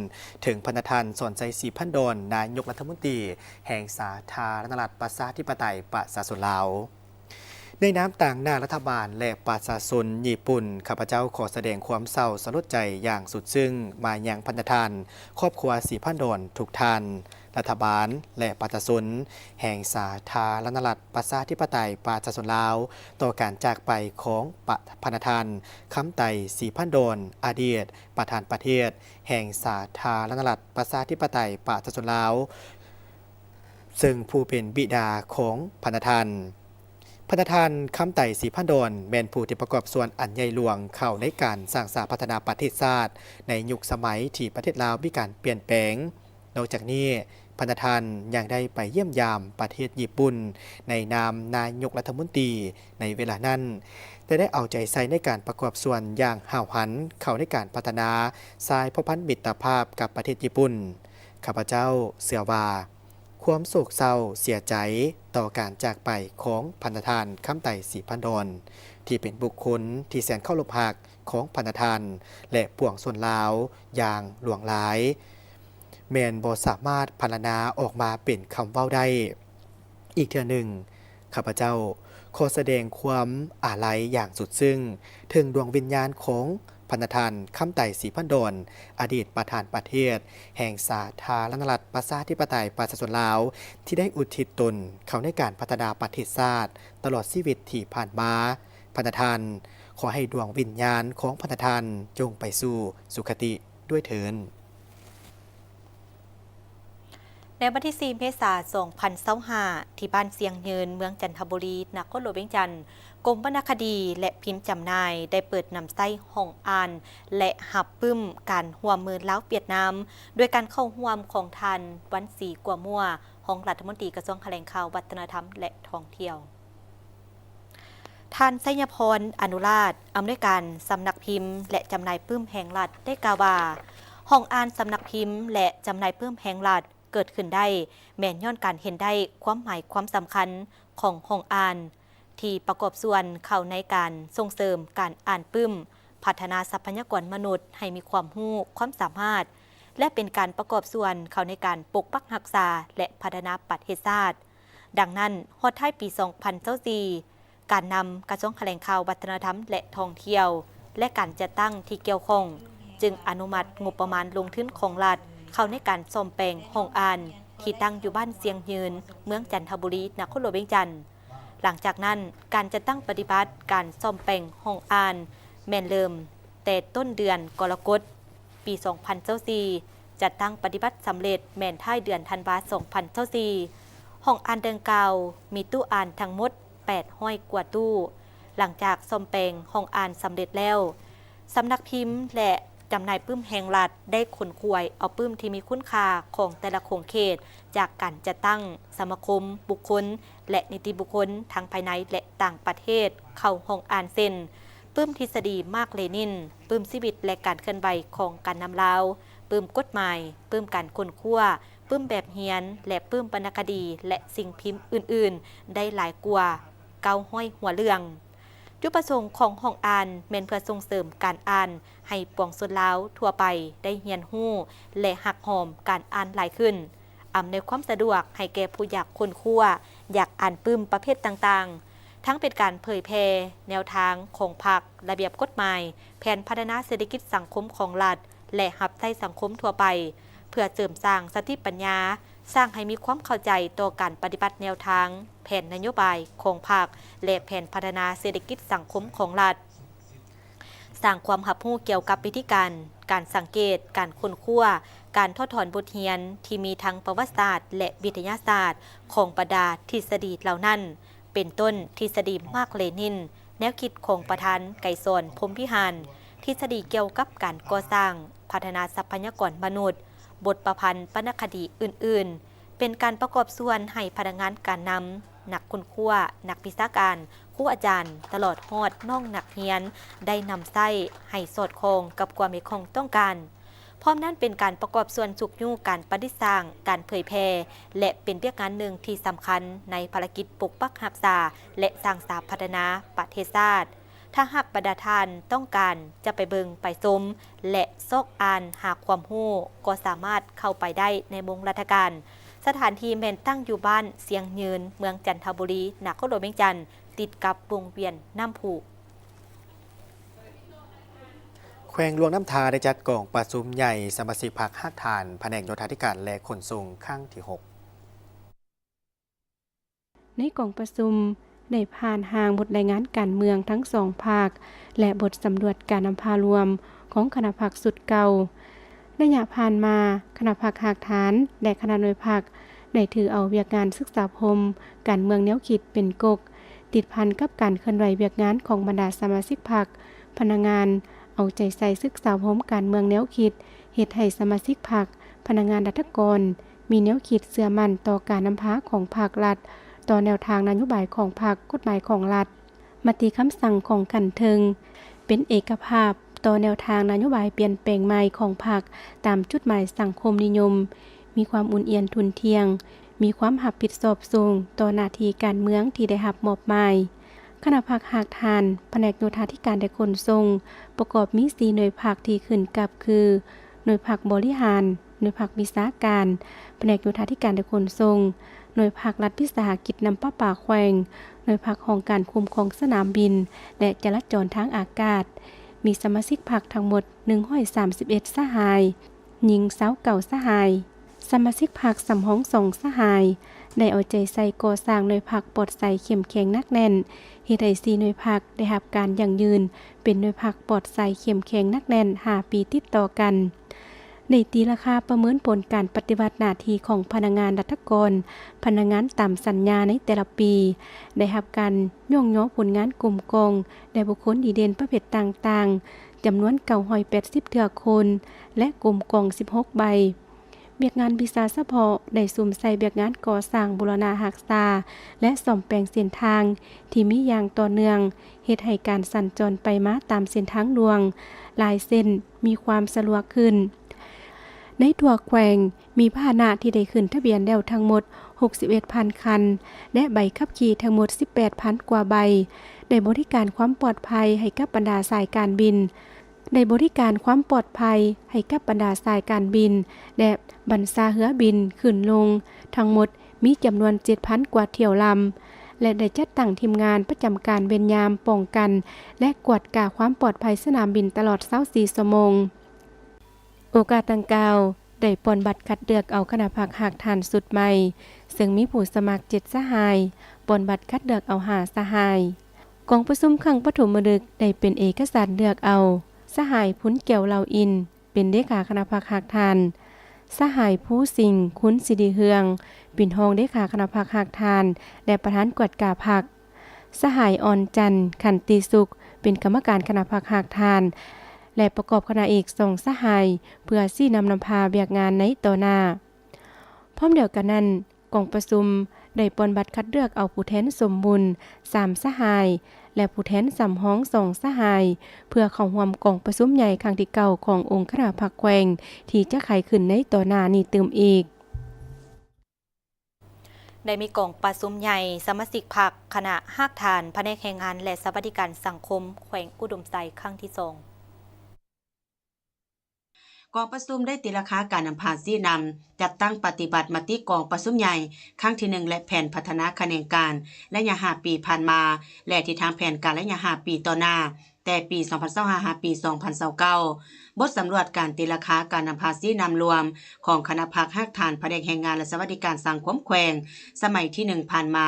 ເຖິງພະນະທ່ານ ສອນໄຊ ສີພັນດອນ, ນາຍົກລັດຖະມົນຕີແຫ່ງສາທາລະນະລັດປະຊາທິປະໄຕປະຊາຊົນລາວ. ໃນນາມຕາງໜ້າລັດຖະບານ ແລະ ປະຊາຊົນຍີ່ປຸ່ນ, ຂ້າພະເຈົ້າຂໍສະແດງຄວາມເສົ້າສະຫຼົດໃຈຢ່າງສຸດຊຶ້ງມາຍັງພະນະທ່ານ, ຄອບຄົວສີພັນດອນທຸກທ່ານ, ລັດຖະບານ ແລະ ປະຊາຊົນ ແຫ່ງສາທາລະນະລັດ ປະຊາທິປະໄຕ ປະຊາຊົນລາວ ຕໍ່ການຈາກໄປຂອງ ປະ ພະນະທ່ານ ຄຳໄຕ ສີພັນດອນ ອະດີດປະທານປະເທດ ແຫ່ງສາທາລະນະລັດ ປະຊາທິປະໄຕ ປະຊາຊົນລາວ ເຊິ່ງຜູ້ເປັນບິດາຂອງພະນະທ່ານ ພະນະທ່ານ ຄຳໄຕ ສີພັນດອນ ແມ່ນຜູ້ທີ່ປະກອບສ່ວນອັນໃຫຍ່ຫຼວງເຂົ້າໃນການສ້າງສາພັດທະນາປະເທດຊາດ ໃນຍຸກສະໄໝທີ່ປະເທດລາວມີການປ່ຽນແປງ. ນອກຈາກນີ້ ພະນະທ່ານຍັງໄດ້ໄປຢ້ຽມຢາມປະເທດຍີ່ປຸ່ນ ໃນນາມນາຍົກລັດຖະມົນຕີໃນເວລານັ້ນ ແລະ ໄດ້ເອົາໃຈໃສ່ໃນການປະກອບສ່ວນຢ່າງຫ້າວຫັນເຂົ້າໃນການພັດທະນາສາຍພົວພັນມິດຕະພາບກັບປະເທດຍີ່ປຸ່ນ. ຂ້າພະເຈົ້າເຊື່ອວ່າ ຄວາມໂສກເສົ້າເສຍໃຈຕໍ່ການຈາກໄປຂອງພະນະທ່ານ ຄຳໄຕ ສີພັນດອນ ທີ່ເປັນບຸກຄົນທີ່ແສນເຄົາລົບຮັກຂອງພະນະທ່ານ ແລະ ປວງຊົນລາວຢ່າງຫຼວງຫຼາຍ ແມ່ນບໍ່ສາມາດພັນລະນາອອກມາເປັນຄຳເວົ້າໄດ້. ອີກເທື່ອໜຶ່ງ ຂ້າພະເຈົ້າຂໍສະແດງຄວາມອາໄລຢ່າງສຸດຊຶ້ງເຖິງດວງວິນຍານຂອງພະນະທ່ານ ຄຳໄຕ ສີພັນດອນ ອະດີດປະທານປະເທດແຫ່ງສາທາລະນະລັດ ປະຊາທິປະໄຕ ປະຊາຊົນລາວ ທີ່ໄດ້ອຸທິດຕົນເຂົ້າໃນການພັດທະນາປະເທດຊາດຕະຫຼອດຊີວິດທີ່ຜ່ານມາ. ພະນະທ່ານ ຂໍໃຫ້ດວງວິນຍານຂອງພະນະທ່ານຈົ່ງໄປສູ່ສຸຄະຕິດ້ວຍເທີ້ນ. ໃນວັນທີສີ່ ເມສາ ສອງພັນຊາວຫ້າ ທີ່ບ້ານຊຽງຍືນ ເມືອງຈັນທະບູລີ ນະຄອນຫຼວງວຽງຈັນ, ກົມວັນນະຄະດີ ແລະ ພິມຈຳໜ່າຍ ໄດ້ເປີດນຳໃຊ້ຫ້ອງອ່ານ ແລະ ຮັບປຶ້ມການຮ່ວມມືລາວ-ຫວຽດນາມ ໂດຍການເຂົ້າຮ່ວມຂອງທ່ານ ວັນສີ ກົວມົວ ຮອງລັດຖະມົນຕີກະຊວງຖະແຫຼງຂ່າວ, ວັດທະນະທຳ ແລະ ທ່ອງທ່ຽວ. ທ່ານ ໄຊຍະພອນ ອະນຸລາດ ອຳນວຍການສຳນັກພິມ ແລະ ຈຳໜ່າຍປຶ້ມແຫ່ງລັດ ໄດ້ກ່າວວ່າ ຫ້ອງອ່ານສຳນັກພິມ ແລະ ຈຳໜ່າຍປຶ້ມແຫ່ງລັດ ເກີດຂຶ້ນໄດ້ ແມ່ນຍ້ອນການເຫັນໄດ້ຄວາມໝາຍຄວາມສຳຄັນຂອງຫ້ອງອ່ານ ທີ່ປະກອບສ່ວນເຂົ້າໃນການສົ່ງເສີມການອ່ານປຶ້ມ, ພັດທະນາຊັບພະຍາກອນມະນຸດໃຫ້ມີຄວາມຮູ້ຄວາມສາມາດ ແລະ ເປັນການປະກອບສ່ວນເຂົ້າໃນການປົກປັກຮັກສາ ແລະ ພັດທະນາປະເທດຊາດ. ດັ່ງນັ້ນ, ຮອດທ້າຍປີສອງພັນຊາວສີ່ ການນຳກະຊວງຖະແຫຼງຂ່າວ, ວັດທະນະທຳ ແລະ ທ່ອງທ່ຽວ ແລະ ການຈັດຕັ້ງທີ່ກ່ຽວຂ້ອງ ຈຶ່ງອະນຸມັດງົບປະມານລົງທຶນຂອງລັດເຂົ້າໃນການສ້ອມແປງຫ້ອງອ່ານທີ່ຕັ້ງຢູ່ບ້ານຊຽງຍືນ, ເມືອງຈັນທະບູລີ, ນະຄອນຫຼວງວຽງຈັນ. ຫຼັງຈາກນັ້ນ, ການຈັດຕັ້ງປະຕິບັດການສ້ອມແປງຫ້ອງອ່ານແມ່ນເລີ່ມແຕ່ຕົ້ນເດືອນກໍລະກົດ ປີສອງພັນຊາວສີ່ ຈັດຕັ້ງປະຕິບັດສຳເລັດແມ່ນທ້າຍເດືອນທັນວາ ສອງພັນຊາວສີ່. ຫ້ອງອ່ານດັ່ງກ່າວມີຕູ້ອ່ານທັງໝົດແປດຮ້ອຍກວ່າຕູ້. ຫຼັງຈາກສ້ອມແປງຫ້ອງອ່ານສຳເລັດແລ້ວ, ສຳນັກພິມ ແລະ ຈຳໜ່າຍປຶ້ມແຫ່ງລັດ ໄດ້ຂົນຂວາຍເອົາປຶ້ມທີ່ມີຄຸນຄ່າຂອງແຕ່ລະຂົງເຂດ ຈາກການຈັດຕັ້ງ, ສະມາຄົມ, ບຸກຄົນ ແລະ ນິຕິບຸກຄົນ ທັງພາຍໃນ ແລະ ຕ່າງປະເທດ ເຂົ້າຫ້ອງອ່ານ ເຊັ່ນ ປຶ້ມທິດສະດີມາກເລນິນ, ປຶ້ມຊີວິດ ແລະ ການເຄື່ອນໄຫວຂອງການນຳລາວ, ປຶ້ມກົດໝາຍ, ປຶ້ມການຄົ້ນຄວ້າ, ປຶ້ມແບບຮຽນ ແລະ ປຶ້ມວັນນະຄະດີ ແລະ ສິ່ງພິມອື່ນໆ ໄດ້ຫຼາຍກວ່າເກົ້າຮ້ອຍຫົວເລື່ອງ. ຈຸດປະສົງຂອງຫ້ອງອ່ານແມ່ນເພື່ອສົ່ງເສີມການອ່ານໃຫ້ປວງຊົນລາວທົ່ວໄປໄດ້ຮຽນຮູ້ ແລະ ຮັກຫອມການອ່ານຫຼາຍຂຶ້ນ, ອຳນວຍຄວາມສະດວກໃຫ້ແກ່ຜູ້ຢາກຄົ້ນຄວ້າ, ຢາກອ່ານປຶ້ມປະເພດຕ່າງໆ, ທັງເປັນການເຜີຍແຜ່ແນວທາງຂອງພັກ, ລະບຽບກົດໝາຍ, ແຜນພັດທະນາເສດຖະກິດສັງຄົມຂອງລັດ ແລະ ຮັບໃຊ້ສັງຄົມທົ່ວໄປ, ເພື່ອເສີມສ້າງສະຕິປັນຍາ, ສ້າງໃຫ້ມີຄວາມເຂົ້າໃຈຕໍ່ການປະຕິບັດແນວທາງ, ແຜນນະໂຍບາຍຂອງພັກ ແລະ ແຜນພັດທະນາເສດຖະກິດສັງຄົມຂອງລັດ, ສ້າງຄວາມຮັບຮູ້ກ່ຽວກັບວິທີການ, ການສັງເກດ, ການຄົ້ນຄວ້າ, ການຖອດຖອນບົດຮຽນທີ່ມີທັງປະຫວັດສາດ ແລະ ວິທະຍາສາດຂອງບັນດາທິດສະດີເຫຼົ່ານັ້ນ, ເປັນຕົ້ນທິດສະດີມາກເລນິນ, ແນວຄິດຂອງປະທານໄກສອນ ພົມວິຫານ, ທິດສະດີກ່ຽວກັບການກໍ່ສ້າງ, ພັດທະນາຊັບພະຍາກອນມະນຸດ, ບົດປະພັນ, ວັນນະຄະດີອື່ນໆ, ເປັນການປະກອບສ່ວນໃຫ້ພະນັກງານການນຳ, ນັກຄົ້ນຄວ້າ, ນັກວິຊາການ, ຄູອາຈານ, ຕະຫຼອດຮອດນ້ອງນັກຮຽນ ໄດ້ນຳໃຊ້ໃຫ້ສອດຄ່ອງກັບຄວາມມີຄວາມຕ້ອງການ. ພ້ອມນັ້ນເປັນການປະກອບສ່ວນຊຸກຍູ້ການປະດິດສ້າງ, ການເຜີຍແຜ່ ແລະ ເປັນວຽກງານໜຶ່ງທີ່ສຳຄັນໃນພາລະກິດປົກປັກຮັກສາ ແລະ ສ້າງສາພັດທະນາປະເທດຊາດ. ຖ້າຫາກບັນດາທ່ານຕ້ອງການຈະໄປເບິ່ງໄປຊົມ ແລະ ຊອກອ່ານຫາຄວາມຮູ້ ກໍສາມາດເຂົ້າໄປໄດ້ໃນໂມງລັດຖະການ. ສະຖານທີ່ແມ່ນຕັ້ງຢູ່ບ້ານຊຽງຍືນ, ເມືອງຈັນທະບູລີ, ນະຄອນຫຼວງວຽງຈັນ, ຕິດກັບວົງວຽນນ້ຳພຸ. ໂຄ ແຂວງຫຼວງນ້ຳທາໄດ້ຈັດກອງປະຊຸມໃຫຍ່ສະມາຊິກພັກຮາກຖານ ພະແນກໂຍທາທິການ ແລະ ຂົນສົ່ງ ຄັ້ງທີຫົກ. ໃນກອງປະຊຸມໄດ້ຜ່ານຮ່າງບົດລາຍງານການເມືອງທັງສອງພັກ ແລະ ບົດສຳຫຼວດການນຳພາລວມຂອງຄະນະພັກຊຸດເກົ່າ. ໄລຍະຜ່ານມາ, ຄະນະພັກຮາກຖານ ແລະ ຄະນະໜ່ວຍພັກ ໄດ້ຖືເອົາວຽກງານສຶກສາອົບຮົມການເມືອງແນວຄິດເປັນກົກ, ຕິດພັນກັບການເຄື່ອນໄຫວວຽກງານຂອງບັນດາສະມາຊິກພັກ, ພະນັກງານເອົາໃຈໃສ່ສຶກສາອົບຮົມການເມືອງແນວຄິດ, ເຮັດໃຫ້ສະມາຊິກພັກ, ພະນັກງານລັດຖະກອນ ມີແນວຄິດເຊື່ອໝັ້ນຕໍ່ການນຳພາຂອງພັກລັດ, ຕໍ່ແນວທາງນະໂຍບາຍຂອງພັກ, ກົດໝາຍຂອງລັດ, ມະຕິຄຳສັ່ງຂອງຂັ້ນເທິງ, ເປັນເອກະພາບຕໍ່ແນວທາງນະໂຍບາຍປ່ຽນແປງໃໝ່ຂອງພັກຕາມຈຸດໝາຍສັງຄົມນິຍົມ, ມີຄວາມອຸ່ນອຽນທຸ່ນທ່ຽງ, ມີຄວາມຮັບຜິດຊອບສູງຕໍ່ໜ້າທີ່ການເມືອງທີ່ໄດ້ຮັບມອບໝາຍ. ຄະນະພັກຮາກຖານ ພະແນກໂຍທາທິການ ແລະ ຂົນສົ່ງ ປະກອບມີສີ່ໜ່ວຍພັກທີ່ຂຶ້ນກັບຄື ໜ່ວຍພັກບໍລິຫານ, ໜ່ວຍພັກວິຊາການ, ພະແນກໂຍທາທິການ ແລະ ຂົນສົ່ງ, ໜ່ວຍພັກລັດວິສາຫະກິດນ້ຳປະປາແຂວງ, ໜ່ວຍພັກຫ້ອງການຄຸ້ມຄອງສະໜາມບິນ ແລະ ຈະລາຈອນທາງອາກາດ. ມີສະມາຊິກພັກທັງໝົດໜຶ່ງຮ້ອຍສາມສິບເອັດສະຫາຍ, ຍິງຊາວເກົ້າສະຫາຍ. ສະມາຊິກພັກສຳຮອງສອງສະຫາຍ ໄດ້ເອົາໃຈໃສ່ກໍ່ສ້າງໜ່ວຍພັກປອດໃສເຂັ້ມແຂງໜັກແໜ້ນ, ເຮັດໃຫ້ສີ່ໜ່ວຍພັກໄດ້ຮັບການຢັ້ງຢືນເປັນໜ່ວຍພັກປອດໃສເຂັ້ມແຂງໜັກແໜ້ນຫ້າປີຕິດຕໍ່ກັນ. ໄດ້ຕີລາຄາປະເມີນຜົນການປະຕິບັດໜ້າທີ່ຂອງພະນັກງານລັດຖະກອນ, ພະນັກງານຕາມສັນຍາໃນແຕ່ລະປີ ໄດ້ຮັບການຍ້ອງຍໍຜົນງານກົມກອງ ແລະ ບຸກຄົນດີເດັ່ນປະເພດຕ່າງໆ ຈຳນວນເກົ້າຮ້ອຍແປດສິບເທື່ອຄົນ ແລະ ກົມກອງສິບຫົກໃບ. ວຽກງານວິຊາສະເພາະໄດ້ສຸມໃສ່ວຽກງານກໍ່ສ້າງ, ບູລະນະຮັກສາ ແລະ ສ້ອມແປງເສັ້ນທາງທີ່ມີຢ່າງຕໍ່ເນື່ອງ, ເຮັດໃຫ້ການສັນຈອນໄປມາຕາມເສັ້ນທາງຫຼວງຫຼາຍເສັ້ນມີຄວາມສະດວກຂຶ້ນ. ໃນທົ່ວແຂວງ ມີພາຫະນະທີ່ໄດ້ຂຶ້ນທະບຽນແລ້ວທັງໝົດຫົກສິບເອັດພັນຄັນ ແລະ ໃບຂັບຂີ່ທັງໝົດສິບແປດພັນກວ່າໃບ, ໄດ້ບໍລິການຄວາມປອດໄພໃຫ້ກັບບັນດາສາຍການບິນ, ໄດ້ບໍລິການຄວາມປອດໄພໃຫ້ກັບບັນດາສາຍການບິນ ແລະ ບັນຊາເຮືອບິນຂຶ້ນລົງ ທັງໝົດມີຈຳນວນເຈັດພັນກວ່າຖ້ຽວລຳ ແລະ ໄດ້ຈັດຕັ້ງທີມງານປະຈຳການເວນຍາມປ້ອງກັນ ແລະ ກວດກາຄວາມປອດໄພສະໜາມບິນຕະຫຼອດຊາວສີ່ຊົ່ວໂມງ. ໂອກາດດັ່ງກ່າວ ໄດ້ປ່ອນບັດຄັດເລືອກເອົາຄະນະພັກຮາກຖານຊຸດໃໝ່, ເຊິ່ງມີຜູ້ສະໝັກເຈັດສະຫາຍ, ປ່ອນບັດຄັດເລືອກເອົາຫ້າສະຫາຍ. ກອງປະຊຸມຄັ້ງປະຖົມມະລຶກໄດ້ເປັນເອກະສານເລືອກເອົາ ສະຫາຍ ພຸນແກ້ວ ເຫຼົ່າອິນ ເປັນເລຂາຄະນະພັກຮາກຖານ, ສະຫາຍ ພູສິງ ຄຸນສິລິເຮືອງ ເປັນຮອງເລຂາຄະນະພັກຮາກຖານ ແລະ ປະທານກວດກາພັກ. ສະຫາຍ ອ່ອນຈັນ ຂັນຕິສຸກ ເປັນກຳມະການຄະນະພັກຮາກຖານ ແລະ ປະກອບຄະນະອີກສອງສະຫາຍ ເພື່ອຊີ້ນຳນຳພາວຽກງານໃນຕໍ່ໜ້າ. ພ້ອມດຽວກັນນັ້ນ, ກອງປະຊຸມໄດ້ປ່ອນບັດຄັດເລືອກເອົາຜູ້ແທນສົມບູນສາມສະຫາຍ ແລະ ຜູ້ແທນສຳຮອງສອງສະຫາຍ ເພື່ອເຂົ້າຮ່ວມກອງປະຊຸມໃຫຍ່ຄັ້ງທີເກົ້າຂອງອົງຄະນະພັກແຂວງ ທີ່ຈະໄຂຂຶ້ນໃນຕໍ່ໜ້ານີ້ຕື່ມອີກ. ໄດ້ມີກອງປະຊຸມໃຫຍ່ສະມາຊິກພັກຄະນະຮາກຖານພະແນກແຮງງານ ແລະ ສະຫວັດດີການສັງຄົມແຂວງອຸດົມໄຊຄັ້ງທີສອງ. ກອງປະຊຸມໄດ້ຕີລາຄາການນຳພາຊີ້ນຳ ຈັດຕັ້ງປະຕິບັດມະຕິກອງປະຊຸມໃຫຍ່ຄັ້ງທີໜຶ່ງ ແລະ ແຜນພັດທະນາຂະແໜງການໄລຍະຫ້າປີຜ່ານມາ ແລະ ທິດທາງແຜນການໄລຍະຫ້າປີຕໍ່ໜ້າ ແຕ່ປີສອງພັນຊາວຫ້າ ຫາປີສອງພັນຊາວເກົ້າ. ບົດສຳຫຼວດການຕີລາຄາການນຳພາຊີ້ນຳລວມຂອງຄະນະພັກຮາກຖານພະແນກແຮງງານ ແລະ ສະຫວັດດີການສັງຄົມແຂວງ ສະໄໝທີໜຶ່ງຜ່ານມາ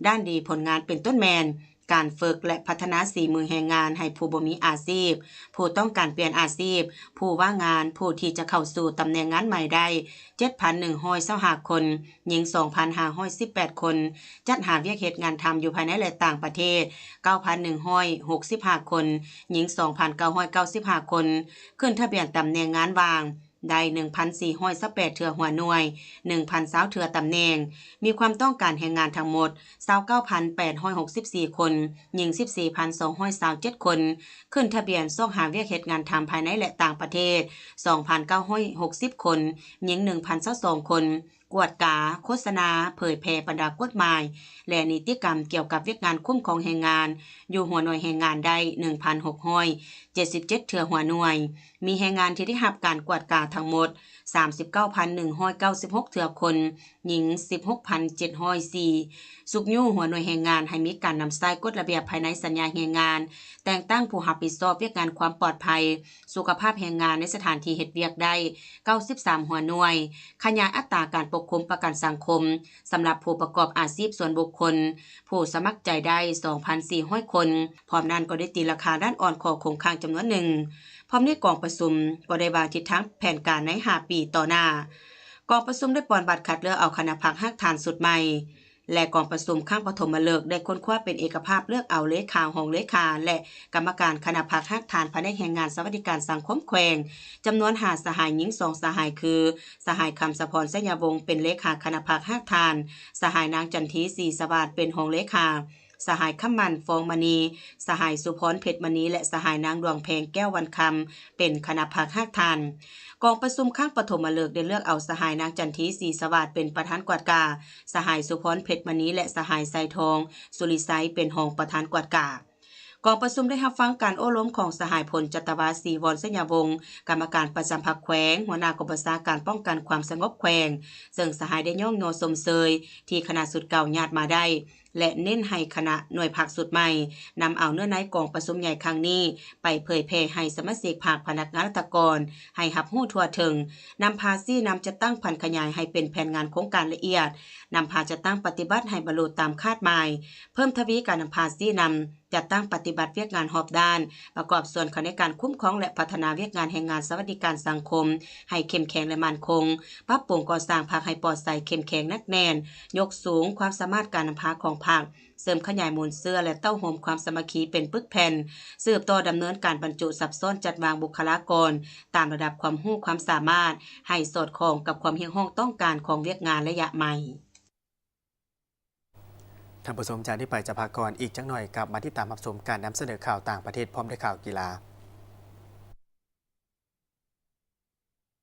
ດ້ານດີຜົນງານເປັນຕົ້ນແມ່ນ ການຝຶກ ແລະ ພັດທະນາສີມືແຮງງານໃຫ້ຜູ້ບໍ່ມີອາຊີບ, ຜູ້ຕ້ອງການປ່ຽນອາຊີບ, ຜູ້ວ່າງງານ, ຜູ້ທີ່ຈະເຂົ້າສູ່ຕຳແໜ່ງງານໃໝ່ໄດ້ ເຈັດພັນໜຶ່ງຮ້ອຍຊາວຫ້າຄົນ, ຍິງສອງພັນຫ້າຮ້ອຍສິບແປດຄົນ, ຈັດຫາວຽກເຮັດງານທຳຢູ່ພາຍໃນ ແລະ ຕ່າງປະເທດ ເກົ້າພັນໜຶ່ງຮ້ອຍຫົກສິບຫ້າຄົນ, ຍິງສອງພັນເກົ້າຮ້ອຍເກົ້າສິບຫ້າຄົນ, ຂຶ້ນທະບຽນຕຳແໜ່ງງານວ່າງ ໄດ້ໜຶ່ງພັນສີ່ຮ້ອຍຊາວແປດເທື່ອຫົວໜ່ວຍ, ໜຶ່ງພັນຊາວເທື່ອຕຳແໜ່ງ, ມີຄວາມຕ້ອງການແຮງງານທັງໝົດ ຊາວເກົ້າພັນແປດຮ້ອຍຫົກສິບສີ່ຄົນ, ຍິງສິບສີ່ພັນສອງຮ້ອຍຊາວເຈັດຄົນ, ຂຶ້ນທະບຽນຊອກຫາວຽກເຮັດງານທຳພາຍໃນ ແລະ ຕ່າງປະເທດ ສອງພັນເກົ້າຮ້ອຍຫົກສິບຄົນ, ຍິງໜຶ່ງພັນຊາວສອງຄົນ, ກວດກາ, ໂຄສະນາ, ເຜີຍແຜ່ບັນດາກົດໝາຍ ແລະ ນິຕິກຳກ່ຽວກັບວຽກງານຄຸ້ມຄອງແຮງງານ ຢູ່ຫົວໜ່ວຍແຮງງານໄດ້ໜຶ່ງພັນຫົກຮ້ອຍເຈັດສິບເຈັດເທື່ອຫົວໜ່ວຍ, ມີແຮງງານທີ່ໄດ້ຮັບການກວດກາທັງໝົດສາມສິບເກົ້າພັນໜຶ່ງຮ້ອຍເກົ້າສິບຫົກເທື່ອຄົນ, ຍິງສິບຫົກພັນເຈັດຮ້ອຍສີ່ ຊຸກຍູ້ຫົວໜ່ວຍແຮງງານໃຫ້ມີການນຳໃຊ້ກົດລະບຽບພາຍໃນສັນຍາແຮງງານ, ແຕ່ງຕັ້ງຜູ້ຮັບຜິດຊອບວຽກງານຄວາມປອດໄພສຸຂະພາບແຮງງານໃນສະຖານທີ່ເຮັດວຽກໄດ້ເກົ້າສິບສາມຫົວໜ່ວຍ, ຂະຫຍາຍອັດຕາການປົກຄຸມປະກັນສັງຄົມສຳລັບຜູ້ປະກອບອາຊີບສ່ວນບຸກຄົນ ຜູ້ສະໝັກໃຈໄດ້ສອງພັນສີ່ຮ້ອຍຄົນ. ພ້ອມນັ້ນກໍໄດ້ຕີລາຄາດ້ານອ່ອນຂໍ້ຄົງຄ້າງຈຳນວນໜຶ່ງ. ພ້ອມນີ້ກອງປະຊຸມກໍໄດ້ວາງທິດທາງແຜນການໃນຫ້າປີຕໍ່ໜ້າ. ກອງປະຊຸມໄດ້ປ່ອນບັດຄັດເລືອກເອົາຄະນະພັກຮາກຖານຊຸດໃໝ່ ແລະ ກອງປະຊຸມຄັ້ງປະຖົມມະເລິກໄດ້ຄົ້ນຄວ້າເປັນເອກະພາບເລືອກເອົາເລຂາ, ຮອງເລຂາ ແລະ ກຳມະການຄະນະພັກຮາກຖານພະແນກແຮງງານສະຫວັດດີການສັງຄົມແຂວງ ຈຳນວນຫ້າສະຫາຍ, ຍິງສອງສະຫາຍ ຄື ສະຫາຍ ຄຳສະພອນ ໄຊຍະວົງ ເປັນເລຂາຄະນະພັກຮາກຖານ, ສະຫາຍ ນາງ ຈັນທີ ສີສະຫວາດ ເປັນຮອງເລຂາ, ສະຫາຍ ຄຳໝັນ ຟອງມະນີ, ສະຫາຍ ສຸພອນ ເພັດມະນີ ແລະ ສະຫາຍ ນາງ ດວງແພງ ແກ້ວວັນຄຳ ເປັນຄະນະພັກຮາກຖານ. ກອງປະຊຸມຄັ້ງປະຖົມມະເລິກໄດ້ເລືອກເອົາສະຫາຍ ນາງ ຈັນທີ ສີສະຫວາດ ເປັນປະທານກວດກາ, ສະຫາຍ ສຸພອນ ເພັດມະນີ ແລະ ສະຫາຍ ໄຊທອງ ສຸລິໄຊ ເປັນຮອງປະທານກວດກາ. ກອງປະຊຸມໄດ້ຮັບຟັງການໂອ້ລົມຂອງສະຫາຍ ພົນຈັດຕະວາ ສີວອນ ໄຊຍະວົງ ກຳມະການປະຈຳພັກແຂວງ, ຫົວໜ້າກອງບັນຊາການປ້ອງກັນຄວາມສະຫງົບແຂວງ, ເຊິ່ງສະຫາຍໄດ້ຍ້ອງຍໍຊົມເຊີຍທີ່ຄະນະຊຸດເກົ່າຍາດມາໄດ້ ແລະ ເນັ້ນໃຫ້ຄະນະໜ່ວຍພັກຊຸດໃໝ່ ນຳເອົາເນື້ອໃນກອງປະຊຸມໃຫຍ່ຄັ້ງນີ້ໄປເຜີຍແຜ່ໃຫ້ສະມາຊິກພັກ, ພະນັກງານລັດຖະກອນ ໃຫ້ຮັບຮູ້ທົ່ວເຖິງ, ນຳພາຊີ້ນຳຈັດຕັ້ງຜັນຂະຫຍາຍໃຫ້ເປັນແຜນງານໂຄງການລະອຽດ, ນຳພາຈັດຕັ້ງປະຕິບັດໃຫ້ບັນລຸຕາມຄາດໝາຍ, ເພີ່ມທະວີການນຳພາຊີ້ນຳ ຈັດຕັ້ງປະຕິບັດວຽກງານຮອບດ້ານ, ປະກອບສ່ວນເຂົ້າໃນການຄຸ້ມຄອງ ແລະ ພັດທະນາວຽກງານແຮງງານສະຫວັດດີການສັງຄົມໃຫ້ເຂັ້ມແຂງ ແລະ ໝັ້ນຄົງ, ປັບປຸງກໍ່ສ້າງພັກໃຫ້ປອດໃສ, ເຂັ້ມແຂງ, ໜັກແໜ້ນ, ຍົກສູງຄວາມສາມາດການນຳພາຂອງພັກ, ເສີມຂະຫຍາຍມູນເຊື້ອ ແລະ ເຕົ້າໂຮມຄວາມສາມັກຄີເປັນປຶກແຜ່ນ, ສືບຕໍ່ດຳເນີນການບັນຈຸສັບຊ້ອນຈັດວາງບຸກຄະລາກອນຕາມລະດັບຄວາມຮູ້ຄວາມສາມາດ ໃຫ້ສອດຄ່ອງກັບຄວາມຮຽກຮ້ອງຕ້ອງການຂອງວຽກງານໄລຍະໃໝ່. ທ່ານຜູ້ຊົມ, ຈາກນີ້ໄປຈະພັກກ່ອນ, ອີກຈັກໜ່ອຍກັບມາຕິດຕາມຮັບຊົມການນຳສະເໜີຂ່າວຕ່າງປະເທດ ພ້ອມດ້ວຍຂ່າວກິລາ.